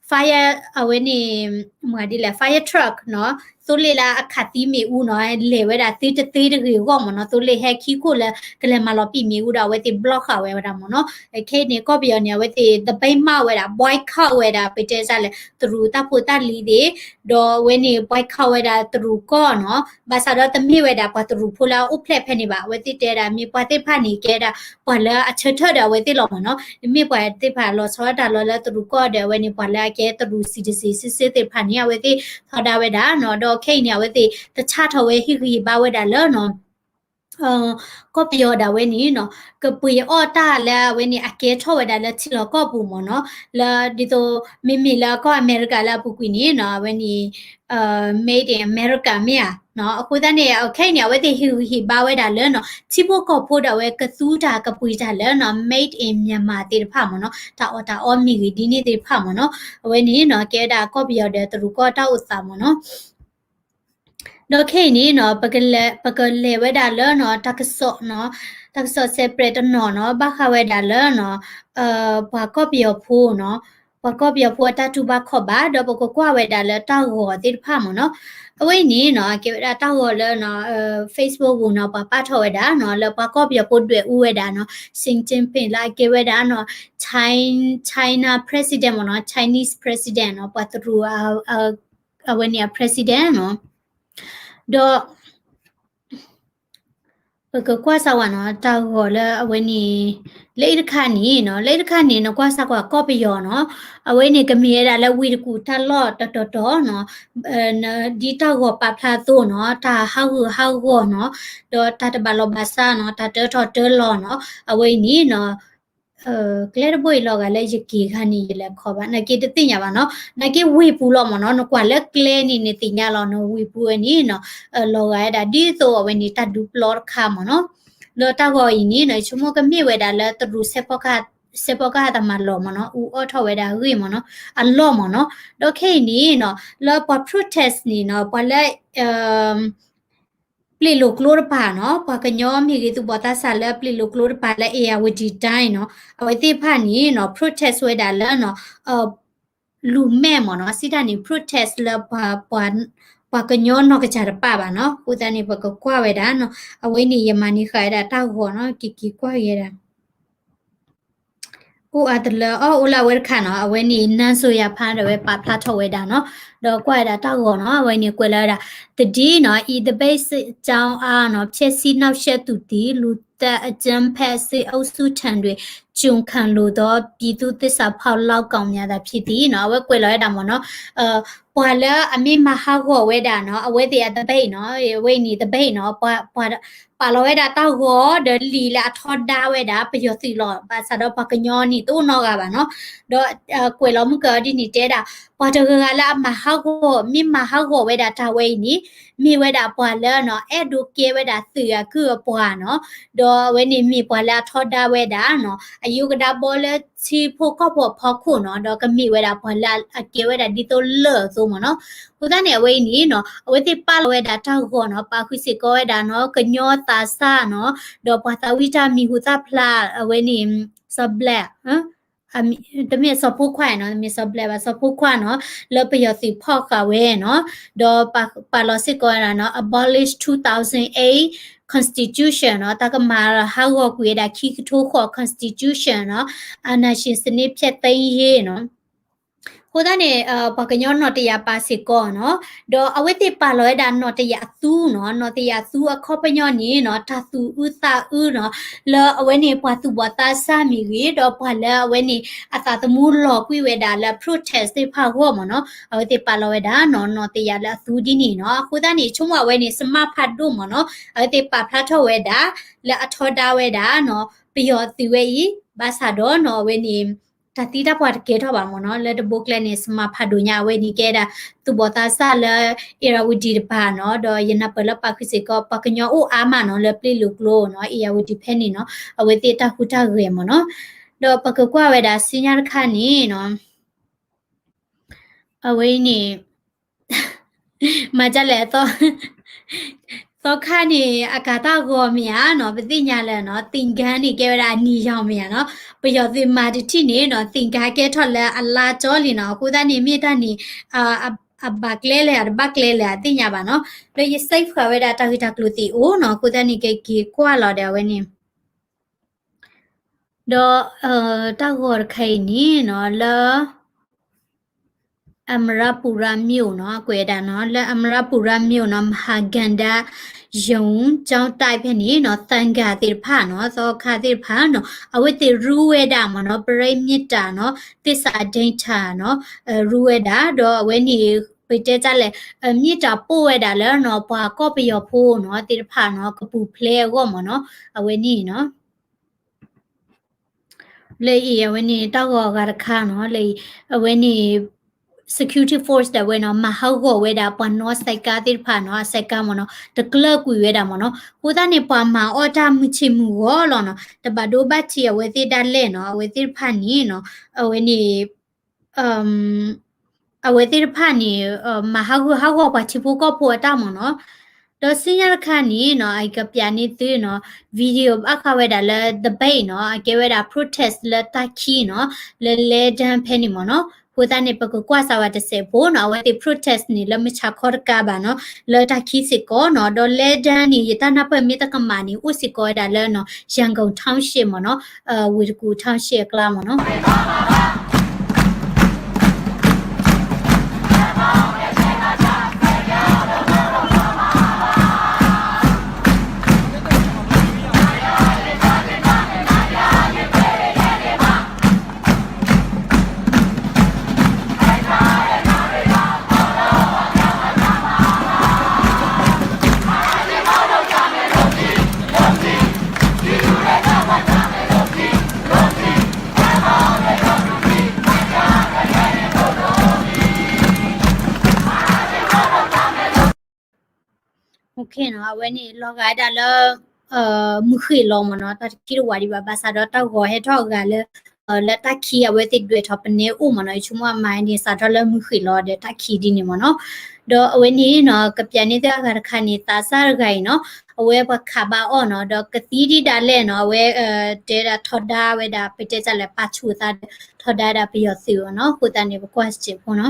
fire အဝဲန့ၣ် မ့ၢ်ဒ်လဲၣ် fire truck နီၤ သိလ့ၣ်လၢအခးသံမ့ၣ်အူနီၤ လဲၤဝဲဒၣ်သ့တသ့တဂ့ၤအဂီၢ်မ့ၢ်နီၤ သိလ့ၣ်ဟဲခံခိၣ်လၢကလဲၤမၤလီၤပံာ်မ့ၣ်အူဒီး အဝဲသ့ၣ် block ဃာ်ဝဲဝဲဒၣ်မ့ၢ်နီၤ, ခဲအံၤန့ၣ် ကီၢ်ပယီၤန့ၣ် အဝဲသ့ၣ် သပိတ်မှောက် ဝဲဒၣ် boycott ဝဲဒၣ် ပတဲစၢ်လဲၣ် တရူးတၢ်ဖိတၢ်လံၤသ့ၣ် ဒီးအဝဲန့ၣ် boycott ဝဲဒၣ်တရူးကီၢ်နီၤ ဘၣ်ဆၣ်ဒီးတမ့ၢ်ဝဲဒၣ်ပှၤတရူးဖိလၢအအိၣ်ဖျဲၣ်ဖဲန့ၣ်ဘၣ် အဝဲသ့ၣ်တဲဒၣ် မ့ၢ်ပှၤသ့ၣ်တဖၣ်န့ၣ် ကဲဒၣ် ပှၤလၢအဆၢထၢၣ်ဒီးအဝဲသ့ၣ်လီၤမ့ၢ်နီၤ, မ့မ့ၢ်ပှၤသ့ၣ်တဖၣ်လီၤဆီဒၣ်တၢ်လီၤလၢတရူးကီၢ်ဒီး အဝဲန့ၣ် ပှၤလၢအကဲတရူး citizen စ့ၢ်စ့ၢ်သ့ၣ်တဖၣ်န့ၣ် အဝဲသ့ၣ်ထီဒါဝဲဒၣ်နီၤ, ဒီးခဲအံၤန့ၣ် အဝဲသ့ၣ်တဆၣ်ထီၣ်ဝဲဟ့ၣ်ဂံၢ်ဟ့ၣ်ဘါဝဲဒၣ်လၢနီၤ ကီၢ်ပယီၤဒၣ်ဝဲန့ၣ်နီၤ ကပှ့ၤအီၣ်တၢ်လၢအဝဲန့ၣ် အကဲထီၣ်ဝဲဒၣ်လၢထံလီၢ်ကီၢ်ပူၤမ့ၢ်နီၤ, လၢဒ်သိး မ့မ့ၢ်လၢကီၢ်အမဲရကၤလၢအပူၤကွံာ်န့ၣ်နီၤ အဝဲန့ၣ် Made in America မ့ၢ်ဧါ, အဃိသတးန့ၣ် ခဲအံၤန့ၣ် အဝဲသ့ၣ်ဟ့ၣ်ဂံၢ်ဟ့ၣ်ဘါဝဲဒၣ်လၢနီၤ ထံဖိကီၢ်ဖိဒၣ်ဝဲကသူတၢ်ကပှ့ၤတၢ်လၢနီၤ Made in Myanmar သ့ၣ်တဖၣ်မ့ၢ်နီၤ, တၢ်အီၣ်တၢ်အီမ့ၢ်ဂ့ၤဒ်န့ၣ်သ့ၣ်တဖၣ်မ့ၢ်နီၤ, အဝဲန့ၣ်နီၤ ကဲဝဲဒၣ်ကီၢ်ပယီၤဒီးတရူးကီၢ်တၢ်အိၣ်သးမ့ၢ်နီၤ ဒီးခဲအံၤန့ၣ်နီၤ ပကလဲၤဝဲဒၣ်လၢနီၤ တၢ်ကစီၣ်နီၤ တၢ်ကစီၣ် separate တနီၤနီၤ ဘၣ်ဃးဝဲဒၣ်လၢနီၤ ပှၤကီၢ်ပယီၤဖိနီၤ ပှၤကီၢ်ပယီၤဖိအတၢ်တူၢ်ဘၣ်ခီၣ်ဘၣ် ဒီးပကကွၢ်ဝဲဒၣ်လၢတၢ်ဂီၤသ့ၣ်တဖၣ်မ့ၢ်နီၤ, အဝဲအံၤန့ၣ်နီၤ ကဲဝဲဒၣ်တၢ်ဂီၤလၢနီၤ Facebook ပူၤနီၤ ပှၤပာ်ထီၣ်ဝဲဒၣ်နီၤ လၢပှၤကီၢ်ပယီၤဖိဒွဲၣ်အူဝဲဒၣ်နီၤ Xi Jinping လၢအကဲဝဲဒၣ်နီၤ China president မ့ၢ်နီၤ Chinese president နီၤ ပှၤတရူး အဝဲန့ၣ်အ president နီၤ, ဒီး ပကကွၢ်စၢ်ဝဲနီၤ တၢ်ဂီၤလၢအဝဲန့ၣ် လၢအံၤတခါန့ၣ်နီၤ လၢအံၤတခါန့ၣ် နကွၢ်စၢ်ကွၢ်ကီၢ်ပယီၤနီၤ အဝဲန့ၣ်ကမ့ၢ်ဝဲဒၣ်လၢဝ့ၢ်တကူၣ်တၢ်လီၢ်တတီၤတီၤနီၤ ဒ်တၢ်ဂီၤပာ်ဖျါအသိးနီၤ တၢ်ဟးဂူာ်ဟးဂီၤနီၤ ဒီးတၢ်တဘၣ်လီၢ်ဘၣ်စးနီၤ တၢ်တၢထီၣ်တၢလီၤနီၤ အဝဲအံၤန့ၣ်နီၤ ကျဲတဘိအံၤလီၤဂာ်လၢယက့ၤခါန့ၣ် ယလဲၤခီဘၣ် နာ်က့တသ့ၣ်ညါဘၣ်နီၤ နာ်က့ဝ့ၢ်ပူၤလီၤမ့ၢ်နီၤ နကွၢ်လၢကျဲန့ၣ်န့ၣ်သ့ၣ်ညါလီၤနီၤ ဝ့ၢ်ပူၤဝဲန့ၣ်နီၤ လီၤဂာ်ဝဲဒၣ်ဒ်သိးအဝဲန့ၣ်တၢ်ဒုးပျီတခါမ့ၢ်နီၤ လၢတၢ်ဂီၤအံၤန့ၣ်နီၤ ယဆိကမိၣ်ကမ့ၢ်ဝဲဒၣ်လၢတရူးစဲးဖီကဟၣ် စဲးဖီကဟၣ်သးမၤလီၤမ့ၢ်နီၤ, အူအီၣ်ထီၣ်ဝဲဒၣ်အဂ့ၢ်မ့ၢ်နီၤ, အလီၢ်မ့ၢ်နီၤ. ဒီးခဲအံၤန့ၣ်နီၤ လၢပှၤ protest န့ၣ်နီၤ ပှၤလၢ ပျ့ၤလိာ်ကျိတပၤနီၤ, ပှၤကညီမ့ၢ်ဂ့ၤ သူၣ်ဘီၣ်သးစၢ်လၢပျ့ၤလိာ်ကျိတပၤလၢ အ့ၣ်ယၣ်ဝတံၤတၢ်နီၤ, အဝဲသ့ၣ်တဖၣ်န့ၣ်နီၤ protest ဝဲဒၣ်လၢနီၤ လူၤမဲၢ်မ့ၢ်နီၤ, စံးတၢ်န့ၣ် protest လၢ ပှၤကညီနီၢ်ကစၢ်တပာ်ဘၣ်နီၤ. အဃိသတးန့ၣ် ပကကွၢ်ဝဲဒၣ်နီၤ, အဝဲန့ၣ် ယမၤန့ၢ်ဃာ်ဝဲဒၣ်တၢ်ဂီၤနီၤ, က့ၤက့ၤကွၢ်က့ၤဝဲဒၣ် အိၣ်အါတလၢ အီၣ်အိၣ်လၢအဝဲတခါနီၤ, အဝဲန့ၣ် နန်းစိုးရာဖန်း ဒီးဝဲပာ်ဖျါထီၣ်ဝဲဒၣ်နီၤ, ဒီးကွၢ်ဝဲဒၣ်တၢ်ဂီၤနီၤ, အဝဲန့ၣ်ကွဲးလီၤဝဲဒၣ် သတင်းနီၤ, အံၤတဘ့ၣ်စစ်ကြောင်းအားနီၤ, ဖျက်ဆီးနှောင့်ယှက်သူသည် လူသတ်အကြမ်းဖက်စစ်အုပ်စုထံတွင် ကျွန်ခံလိုသော ပြည်သူ့သစ္စာဖောက်လောက်ကောင်များသာဖြစ်သည်နီၤ, အဝဲကွဲးလီၤဝဲဒၣ်မ့ၢ်နီၤ, ပှၤလၢအမ့ၢ်မၤဟးဂီၤဝဲဒၣ်နီၤ, အဝဲသ့ၣ်အတဘ့ၣ်နီၤ, အဝဲန့ၣ်တဘ့ၣ်နီၤ, ပှၤ ပာ်လီၤဝဲဒၣ်တၢ်ဂီၤ ဒီးလံာ်လၢအထီဒါဝဲဒၣ်ပယီၤသုးလီၤ, ဘၣ်ဆၣ်ဒီးပှၤကညီန့ၣ်တအိၣ်နီတဂၤဘၣ်နီၤ, ဒီးကွဲးလီၤမုၢ်ကၢအီၤဒ်န့ၣ်တဲဒၣ်, ပှၤတဂၤဂၤလၢအမၤဟးဂီၤ မ့ၢ်မၤဟးဂီၤဝဲဒၣ်တၢ်ဝဲအံၤန့ၣ် မ့ၢ်ဝဲဒၣ်ပှၤလၢနီၤ အဲၣ်ဒိးကဲဝဲဒၣ်သုးအကုၢ်အပှၤနီၤ, ဒီးအဝဲန့ၣ်မ့ၢ်ပှၤလၢအထီဒါဝဲဒၣ်နီၤ အယိကဒါဘီလၢထံဖိကီၢ်ဖိအဖီခိၣ်နီၤ, ဒီးကမ့ၢ်ဝဲဒၣ်ပှၤလၢအကဲဝဲဒၣ်ဒ်သိးလၢၢ်အသိးမ့ၢ်နီၤ. အဃိသတးန့ၣ် အဝဲအံၤန့ၣ်နီၤ အဝဲသ့ၣ်ပာ်လီၤဝဲဒၣ်တၢ်ဂီၤနီၤ, ပာ်ဃုာ်စ့ၢ်ကီးဝဲဒၣ်နီၤ ကညီသးစၢ်နီၤ, ဒီးပှၤသးဝံၣ်တၢ်မံၤဟူသၣ်ဖျါ အဝဲန့ၣ် စီၤဘျဲး တမ့ၢ်စီၤဖိခွါနီၤ, တမ့ၢ်စီၤဘျဲးဘၣ်, စီၤဖိခွါနီၤ, လၢပယီၤသုးဖီၣ်ဃာ်ဝဲနီၤ, ဒီးပာ်လီၤစ့ၢ်ကီးဝဲဒၣ်နီၤ abolish two thousand eight constitutionနီၤ, တၢ်ကမၤဟးဂီၤကွံာ်ဝဲဒၣ်ခံကထိဃိး constitutionနီၤ, အာဏာရှင်စနစ်ဖျက်သိမ်းရေးနီၤ. အဃိသတးန့ၣ် ပှၤကညီနီၢ်တယၢ်ပာ်စ့ၢ်ကီးနီၤ, ဒီးအဝဲသ့ၣ်ပာ်လီၤဝဲဒၣ်နီၢ်တယၢ်အသူနီၤ, နီၢ်တယၢ်အသူအခီပညီန့ၣ်နီၤ တၢ်သူၣ်အုးသးအုးနီၤ, လၢအဝဲန့ၣ်ပှၤသူၣ်ဘီၣ်သးစၢ်မ့ၢ်ဂ့ၤ ဒီးပှၤလၢအဝဲန့ၣ် အသးသမူလီၤကွံာ်ဝဲဒၣ်လၢ protest သ့ၣ်တဖၣ်အဂီၢ်မ့ၢ်နီၤ, အဝဲသ့ၣ်ပာ်လီၤဝဲဒၣ်နီၤ နီၢ်တယၢ်လၢအသူဒ်န့ၣ်နီၤ. အဃိသတးန့ၣ် ဆိကမိၣ်အဝဲန့ၣ် စမၣ်ဖးဒိၣ်မ့ၢ်နီၤ, အဝဲသ့ၣ်ပာ်ဖျါထီၣ်ဝဲဒၣ် လၢအထီဒါဝဲဒၣ်နီၤ ပယီၤသုးဝဲအံၤ ဘၣ်ဆၣ်ဒီးနီၤ အဝဲန့ၣ် တၢ်သံတၢ်ပှၢ်တကဲထီၣ်ဘၣ်မ့ၢ်နီၤ, လၢတဘိကျဲန့ၣ် စမၣ်ဖးဒိၣ်ညါ အဝဲန့ၣ်ကဲဒၣ် သူၣ်ဘီၣ်သးစၢ်လၢ အ့ၣ်ယၣ်ဝတံၤတပၤနီၤ, ဒီးယနၢ်ပၢၢ်လၢပာ်ဃုာ်စ့ၢ်ကီး ပှၤကညီအိၣ်အါမးနီၤ လၢပျ့ၤလိာ်ကျိနီၤ အ့ၣ်ယၣ်ဝတံၤဖဲန့ၣ်နီၤ, အဝဲသ့ၣ်တၢ်ဟူးတၢ်ဂဲၤမ့ၢ်နီၤ, ဒီးပကကွၢ်ဝဲဒၣ်ဆူညါတခါန့ၣ်နီၤ အဝဲအံၤန့ၣ် မၤဒ်လဲၣ်အသီ သီခါန့ၣ် အကၤတၢ်ဂီၤမ့ၢ်ဧါနီၤ, ပသ့ၣ်ညါလၢနီၤ သင်္ကြန်န့ၣ် ကဲဝဲဒၣ်အနံၣ်ယီၤမ့ၢ်ဧါနီၤ, ပယီၤသုးမၤတထံၣ်န့ၣ်နီၤ သင်္ကြန်ကဲထီၣ်လၢအလါကၠီလံနီၤ, အဃိသတးန့ၣ် မ့ၢ်တၢ်န့ၣ် အဘၣ်ကျဲလဲၣ် အတဘၣ်ကျဲလဲၣ် အသ့ၣ်ညါဘၣ်နီၤ, ဒီးယ save ဃာ်ဝဲဒၣ်တၢ်ဂ့ၢ်တၢ်ကျိၤသ့ၣ်အိၣ်နီၤ, အဃိသတးန့ၣ် ကက့ၤကွၢ်လီၤဒီးအဝဲန့ၣ် ဒီး တၢ်ဂီၤတခါအံၤန့ၣ်နီၤ လၢ အမရပူရမြို့နီၤ အကွဲးဒၣ်နီၤ လၢအမရပူရမြို့နီၤ မဟာဂန္ဓာရုံကျောင်းတိုက် ဖဲန့ၣ်နီၤ သံဃာသ့ၣ်တဖၣ်နီၤ သီခါသ့ၣ်တဖၣ်နီၤ အဝဲသ့ၣ်ရူဝဲဒၣ်မ့ၢ်နီၤ ပရမိတ္တနီၤ သစ္စာအဓိဋ္ဌာန်နီၤ ရူဝဲဒၣ် ဒီးအဝဲန့ၣ် ပတဲတၢ်လဲၣ် မ့ၢ်တၢ်ပိၢ်ဝဲဒၣ်လၢနီၤ ပှၤကီၢ်ပယီၤဖိနီၤ သ့ၣ်တဖၣ်နီၤ ကပူၤဖျဲးအဂီၢ်မ့ၢ်နီၤ အဝဲန့ၣ်နီၤ လၢအံၤ အဝဲန့ၣ် တၢ်ဂီၤအဂၤတခါနီၤ လၢအံၤ အဝဲန့ၣ် security force ဒၣ်ဝဲနီၤ မၤဟးဂီၤဝဲဒၣ် ပှၤနီၣ်စဲးကါသ့ၣ်တဖၣ်နီၤ အစဲးကါမ့ၢ်နီၤ တကျၢၢ်ကွံာ်ဝဲဒၣ်မ့ၢ်နီၤ အဃိသတးန့ၣ် ပှၤမၤအီၣ်တၢ်မုၢ်ဆ့ၣ်မုၢ်ဂီၤလီၤနီၤ တဘၣ်ဒိဘၣ်ထံးအဝဲသ့ၣ်ဒၣ်လဲာ်နီၤ အဝဲသ့ၣ်တဖၣ်န့ၣ်နီၤ အဝဲန့ၣ် အဝဲသ့ၣ်တဖၣ်န့ၣ် မၤဟးဂူာ်ဟးဂီၤပှၤထံဖိကီၢ်ဖိအတၢ်မ့ၢ်နီၤ, ဒီးဆူညါတခါန့ၣ်နီၤ အကပျးန့ၢ်သုနီၤ video ဘၣ်ဃးဝဲဒၣ်လၢ debate နီၤ အကဲဝဲဒၣ် protest လၢတၢ်ခံနီၤ လၢ လၢဒၢၣ် ဖဲန့ၣ်မ့ၢ်နီၤ, အဃိသတးန့ၣ် ပကကွၢ်စးဝဲတစဲးဖိနီၤ အဝဲသ့ၣ် protest န့ၣ် လၢမုၢ်ဆါခီတကးဘၣ်နီၤ လၢတၢ်ခံစ့ၢ်ကီးနီၤ, ဒီး လၢဒၢၣ် န့ၣ် ယတၢ်နၢ်ပၢၢ်မ့ၢ်တကမၣ်န့ၣ် အိၣ်စ့ၢ်ကီးဝဲဒၣ်လၢနီၤ ရန်ကုန် township မ့ၢ်နီၤ ဝေါ်တကူ township အကျါမ့ၢ်နီၤ. အဝဲန့ၣ် လီၤဂာ်ဒၣ်လၢ မုၢ်ဃ့ၢ်လီၤမ့ၢ်နီၤ, တၢ်တခံတဝာ်ဒံးဘၣ်, ဘၣ်ဆၣ်ဒီးတၢ်ဂီၤဟဲထီၣ်အဂၤလၢ လၢတၢ်ခံအဝဲသ့ၣ်ဒွဲၣ်ထီၣ်ပနဲအိၣ်မ့ၢ်နီၤ, ယဆိကမိၣ်အမၤန့ၣ် စးထီၣ်လၢမုၢ်ဃ့ၢ်လီၤဒီးတၢ်ခံဒ်န့ၣ်မ့ၢ်နီၤ. ဒီးအဝဲန့ၣ်နီၤ ကပျးန့ၢ်သုအဂၤတခါန့ၣ် သးစၢ်တဂၤအံၤနီၤ, အဝဲပှၤခးဘၣ်အီၤနီၤ, ဒီးကသံဒ်ဒၣ်လဲာ်နီၤ, အဝဲ တဲဒၣ်ထီဒါဝဲဒၣ် ပတဲတၢ်လဲၣ် ပာ်ဆူၣ်သးဒီး ထီဒါဒၣ်ပယီၤသုးအီၤနီၤ, အဃိသတးန့ၣ် ပကွၢ်စဲးဖိနီၤ.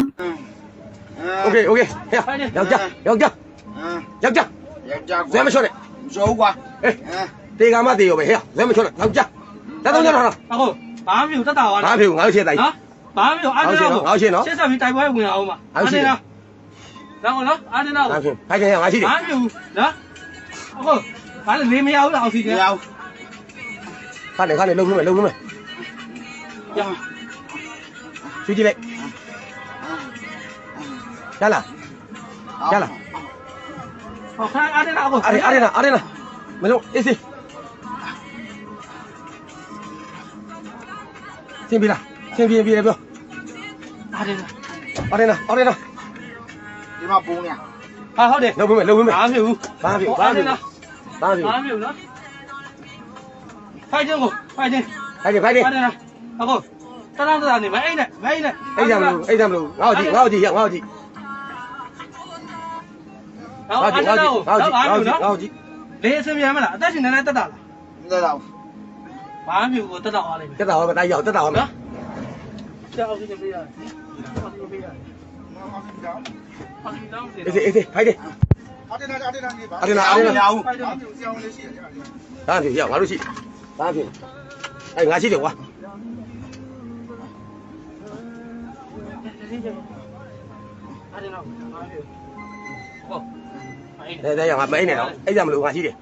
OK OK ဟဲ ယောက်ျား ယောက်ျား ယောက်ျား ဆွဲမလျှော့နဲ့ မလျှော့ဘူးကွာ ဟဲ တေကာမသေရောပဲ ဟဲ ဆွဲမလျှော့နဲ့ ယောက်ျား တတ်တော့ညတော့ ဘာမှမဖြစ်ဘူး တတ်တာပါလား ဘာမှမဖြစ်ဘူး ငါတို့ရှေ့အတိုင်း ဘာမှမဖြစ်ဘူး အားတင်းတော့ ငါတို့ရှေ့နော် ရှေ့ဆက်ပြီးတိုက်ပွဲဝင်အောင်ပါ အားတင်းနော် ငါတို့ရှေ့နော် အားတင်းနော် ဘာမှမဖြစ်ဘူး ငါရှိတယ် ဘာမှမဖြစ်ဘူးနော် အခု ဘာလဲ လေမရဘူးလား အောက်ဆီဂျင် မရဘူး ခါနေ ခါနေ လှုပ်လှုပ်မယ် လှုပ်လှုပ်မယ် ရ ဆူကြည့်လိုက် ရလား ရလား ဟော ခါ အားတင်းနော် အခု အားတင်း အားတင်းနော် အားတင်းနော် မင်းတို့ အေးစေး ဆင်ပြေလား ဆင်ပြေ ပြေတယ်ပြော အားတင်းနော် အားတင်းနော် အားတင်းနော် ဒီမှာပုံနေ ဟာ ဟုတ်တယ် လှုပ်လှုပ်မယ် လှုပ်လှုပ်မယ် ဘာမှမဖြစ်ဘူး ဘာမှမဖြစ်ဘူး ဘာမှမဖြစ်ဘူး ဘာမှမဖြစ်ဘူး ဘာမှမဖြစ်ဘူးနော် ဖိုက်တင်ကို ဖိုက်တင် ဖိုက်တင် ဖိုက်တင် အားတင်းနော် အခု တလားတလားနေ မအိပ်နဲ့ မအိပ်နဲ့ အိပ်စရာမလိုဘူး အိပ်စရာမလိုဘူး ငါ့ကိုကြည့် ငါ့ကိုကြည့် ငါ့ကိုကြည့် ငါ့ကိုကြည့် ငါ့ကိုကြည့် ငါ့ကိုကြည့် ငါ့ကိုကြည့် လေအဆင်ပြေမလား အသက်ရှင်နေလဲတက်တာလား မတက်တာဘူး ဘာမှမဖြစ်ဘူး တက်တာပါလိမ့်မယ် တက်တာပါ ဒါရောက် တက်တာပါမယ်နော် ကျအောက်ဆီဂျင်ပေးရတယ် အောက်ဆီဂျင်ပေးရတယ် အေးစေး အေးစေး ဖိုက်တင် အားတင်းနော် အားတင်းနော် အားတင်းနော် အားတင်းနော် အားတင်းနော် ဘာမှမဖြစ်ဘူး ရ ငါတို့ရှိ ဘာမှမဖြစ်ဘူး အဲ ငါရှိတယ်ကွာ အားတင်းနော် ဘာမှမဖြစ်ဘူး ဟော ဒါ ဒါရောက် ငါမအိပ်နဲ့နော် အိပ်စရာမလိုဘူး ငါရှိတယ်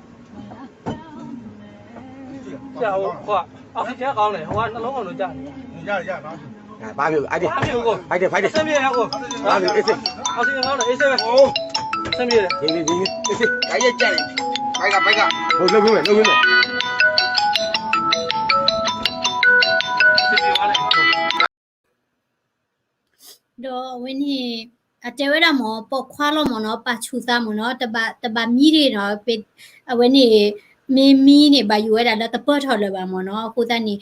ကြာဟို ဟို အောက်ဆီဂျင်ကောင်းတယ် ဟိုကနှလုံးကလိုကြာတယ် ရ ရ ဘာမှမဖြစ်ဘူး အားတင်း ဘာမှမဖြစ်ဘူးကို ဖိုက်တင် ဖိုက်တင် အဆင်ပြေရကို ဘာမှမဖြစ်ဘူး အေးစေး အောက်ဆီဂျင်ကောင်းတယ် အေးစေးပဲ ဟို အဆင်ပြေတယ် ဒီ ဒီ ဒီ အေးစေး ဒါရက်ကြတယ် ဖိုက်တာ ဖိုက်တာ ဟို လှုပ်လှုပ်မယ် လှုပ်လှုပ်မယ် အဆင်ပြေသွားတယ် ဒီးအဝဲန့ၣ် အတဲဝဲဒၣ်မ့ၢ် ပိာ်ခွါလီၤမ့ၢ်နီၤ ပာ်ဆူၣ်သးမ့ၢ်နီၤ တဘၣ် တဘၣ်မံဒံးနီၤ အဝဲန့ၣ် မ့ၢ်မံန့ၣ် ဘၣ်ယိၣ်ဝဲဒၣ်လၢတပၢၢ်ထီၣ်လၢၤဘၣ်မ့ၢ်နီၤ အဃိသတးန့ၣ်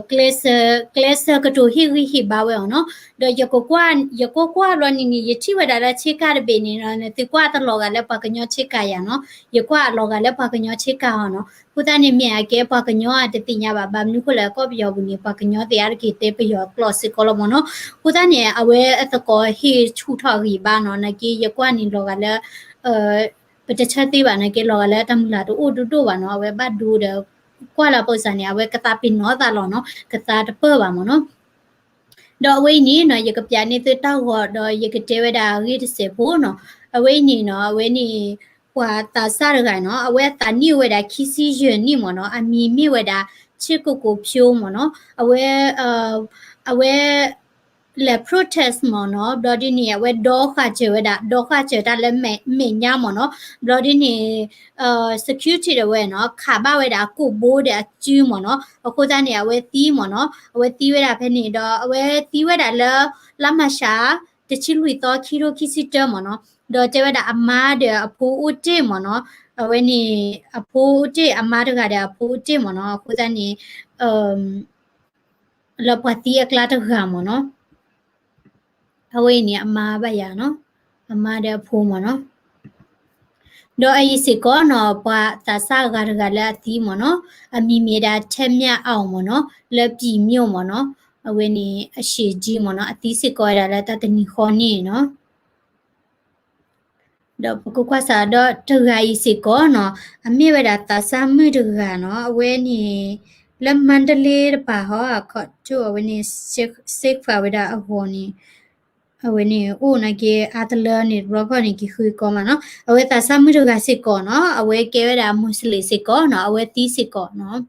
ကျဲးစၢး ကျဲးစၢးကတိၤဟ့ၣ်ဂံၢ်ဟ့ၣ်ဘါဝဲအီၤနီၤ ဒီးယကကွၢ် ယကွၢ်ကွၢ်ဘျီန့ၣ်န့ၣ် ယထံၣ်ဝဲဒၣ်လၢဆ့ကၤတဘ့ၣ်န့ၣ်နီၤ နသုကွၢ်တလီၤဂာ်လၢပှၤကညီဆ့ကၤယၤနီၤ ယကွၢ်အလီၤဂာ်လၢပှၤကညီဆ့ကၤအီၤနီၤ အဃိသတးန့ၣ် မ့ၢ်အကဲပှၤကညီအတသ့ၣ်ညါဘၣ် ဘၣ်မနုၤဃိလဲၣ် ကီၢ်ပယီၤပူၤန့ၣ် ပှၤကညီသ့ၣ်အါတက့ၢ်တဲပယီၤကျိာ်စ့ၢ်ကီးလီၤမ့ၢ်နီၤ အဃိသတးန့ၣ် အဝဲအသကိးဟ့ၣ်ဆူၣ်ထီၣ်အဂံၢ်ဘါနီၤ နာ်က့ယကွၢ်န့ၣ်လီၤဂာ်လၢ ပတဆၢသ့ဘၣ်နာ်က့ လီၤဂာ်လၢတၢ်မုၢ်လၢ်တအိၣ်ဒိၣ်ဒိၣ်ဘၣ်နီၤ အဝဲဘၣ်ဒိဒီး ကွၢ်လၢပကစၢ်န့ၣ် အဝဲကသးပ့ၤနီၣ်သးလီၤနီၤ ကသးတပၢၢ်ဘၣ်မ့ၢ်နီၤ ဒီးအဝဲအံၤန့ၣ်နီၤ ယကပျးန့ၢ်သုတၢ်ဂီၤဒီးယကတဲဝဲဒၣ်အဂ့ၢ်တစဲးဖိနီၤ အဝဲအံၤန့ၣ်နီၤ အဝဲန့ၣ် ပှၤသးစၢ်တဂၤနီၤ အဝဲအသးနံၣ်အိၣ်ဝဲဒၣ်ခံဆံယဲၢ်နံၣ်မ့ၢ်နီၤ အမံၤမ့ၢ်ဝဲဒၣ် ချစ်ကိုကိုဖြိုးမ့ၢ်နီၤ အဝဲ အဝဲ လဲၤ protest မ့ၢ်နီၤ ဘျီဒ်န့ၣ် အဝဲဒီဃာ်စၢၤဝဲဒၣ် ဒီဃာ်စၢၤတၢ်လၢမဲာ်ညါမ့ၢ်နီၤ ဘျီဒ်န့ၣ် security ဒၣ်ဝဲနီၤ ခးဘၣ်ဝဲဒၣ်ကိၣ်ဘိဒီးအစုမ့ၢ်နီၤ အဃိသတးန့ၣ် အဝဲသံမ့ၢ်နီၤ အဝဲသံဝဲဒၣ်ဖဲန့ၣ်ဒီး အဝဲသံဝဲဒၣ်လၢ လါမၤရှး တဆံလွံၢ်သီ ခံထိခံဆံတၢမ့ၢ်နီၤ ဒီးတဲဝဲဒၣ်အမါဒီးအဖိအိၣ်တ့ၢ်မ့ၢ်နီၤ အဝဲန့ၣ် အဖိအိၣ်တ့ၢ် အမါတဂၤဒီးအဖိအိၣ်တ့ၢ်မ့ၢ်နီၤ အဃိသတးန့ၣ် လၢပှၤသံအကျါတဂၤမ့ၢ်နီၤ အဝဲအံၤန့ၣ်အမါဘၣ်ယၤနီၤ အမါဒီးအဖိမ့ၢ်နီၤ ဒီးအအံၤစ့ၢ်ကီးနီၤ ပှၤသးစၢ်ဂၤတဂၤလၢအသံမ့ၢ်နီၤ အမံၤမ့ၢ်ဒၣ် ထဲမြတ်အောင် မ့ၢ်နီၤ လၢပြည်မြို့ မ့ၢ်နီၤ အဝဲန့ၣ် အရှည်ကြီး မ့ၢ်နီၤ အသံစ့ၢ်ကီးဝဲဒၣ်လၢတၢ်တနံၤဃီန့ၣ်နီၤ ဒီးပကကွၢ်စးဒီးတဂၤအံၤစ့ၢ်ကီးနီၤ အမ့ၢ်ဝဲဒၣ်သးစၢ်မုၣ်တဂၤနီၤ အဝဲန့ၣ် လၢမါတလ့တပၤဟီ အခီၣ်ထူၣ်အဝဲန့ၣ် စ့ဖးဝဲဒၣ်အဂီၢ်န့ၣ် အဝဲန့ၣ်အိၣ်နာ်က့အါတလၢန့ၣ် တဘျီခီန့ၣ် က့ၤဃုကီမးနီၤ အဝဲသးစၢ်မုၣ်တဂၤစ့ၢ်ကီးနီၤ အဝဲကဲဝဲဒၣ် Muslim စ့ၢ်ကီးနီၤ အဝဲသံစ့ၢ်ကီးနီၤ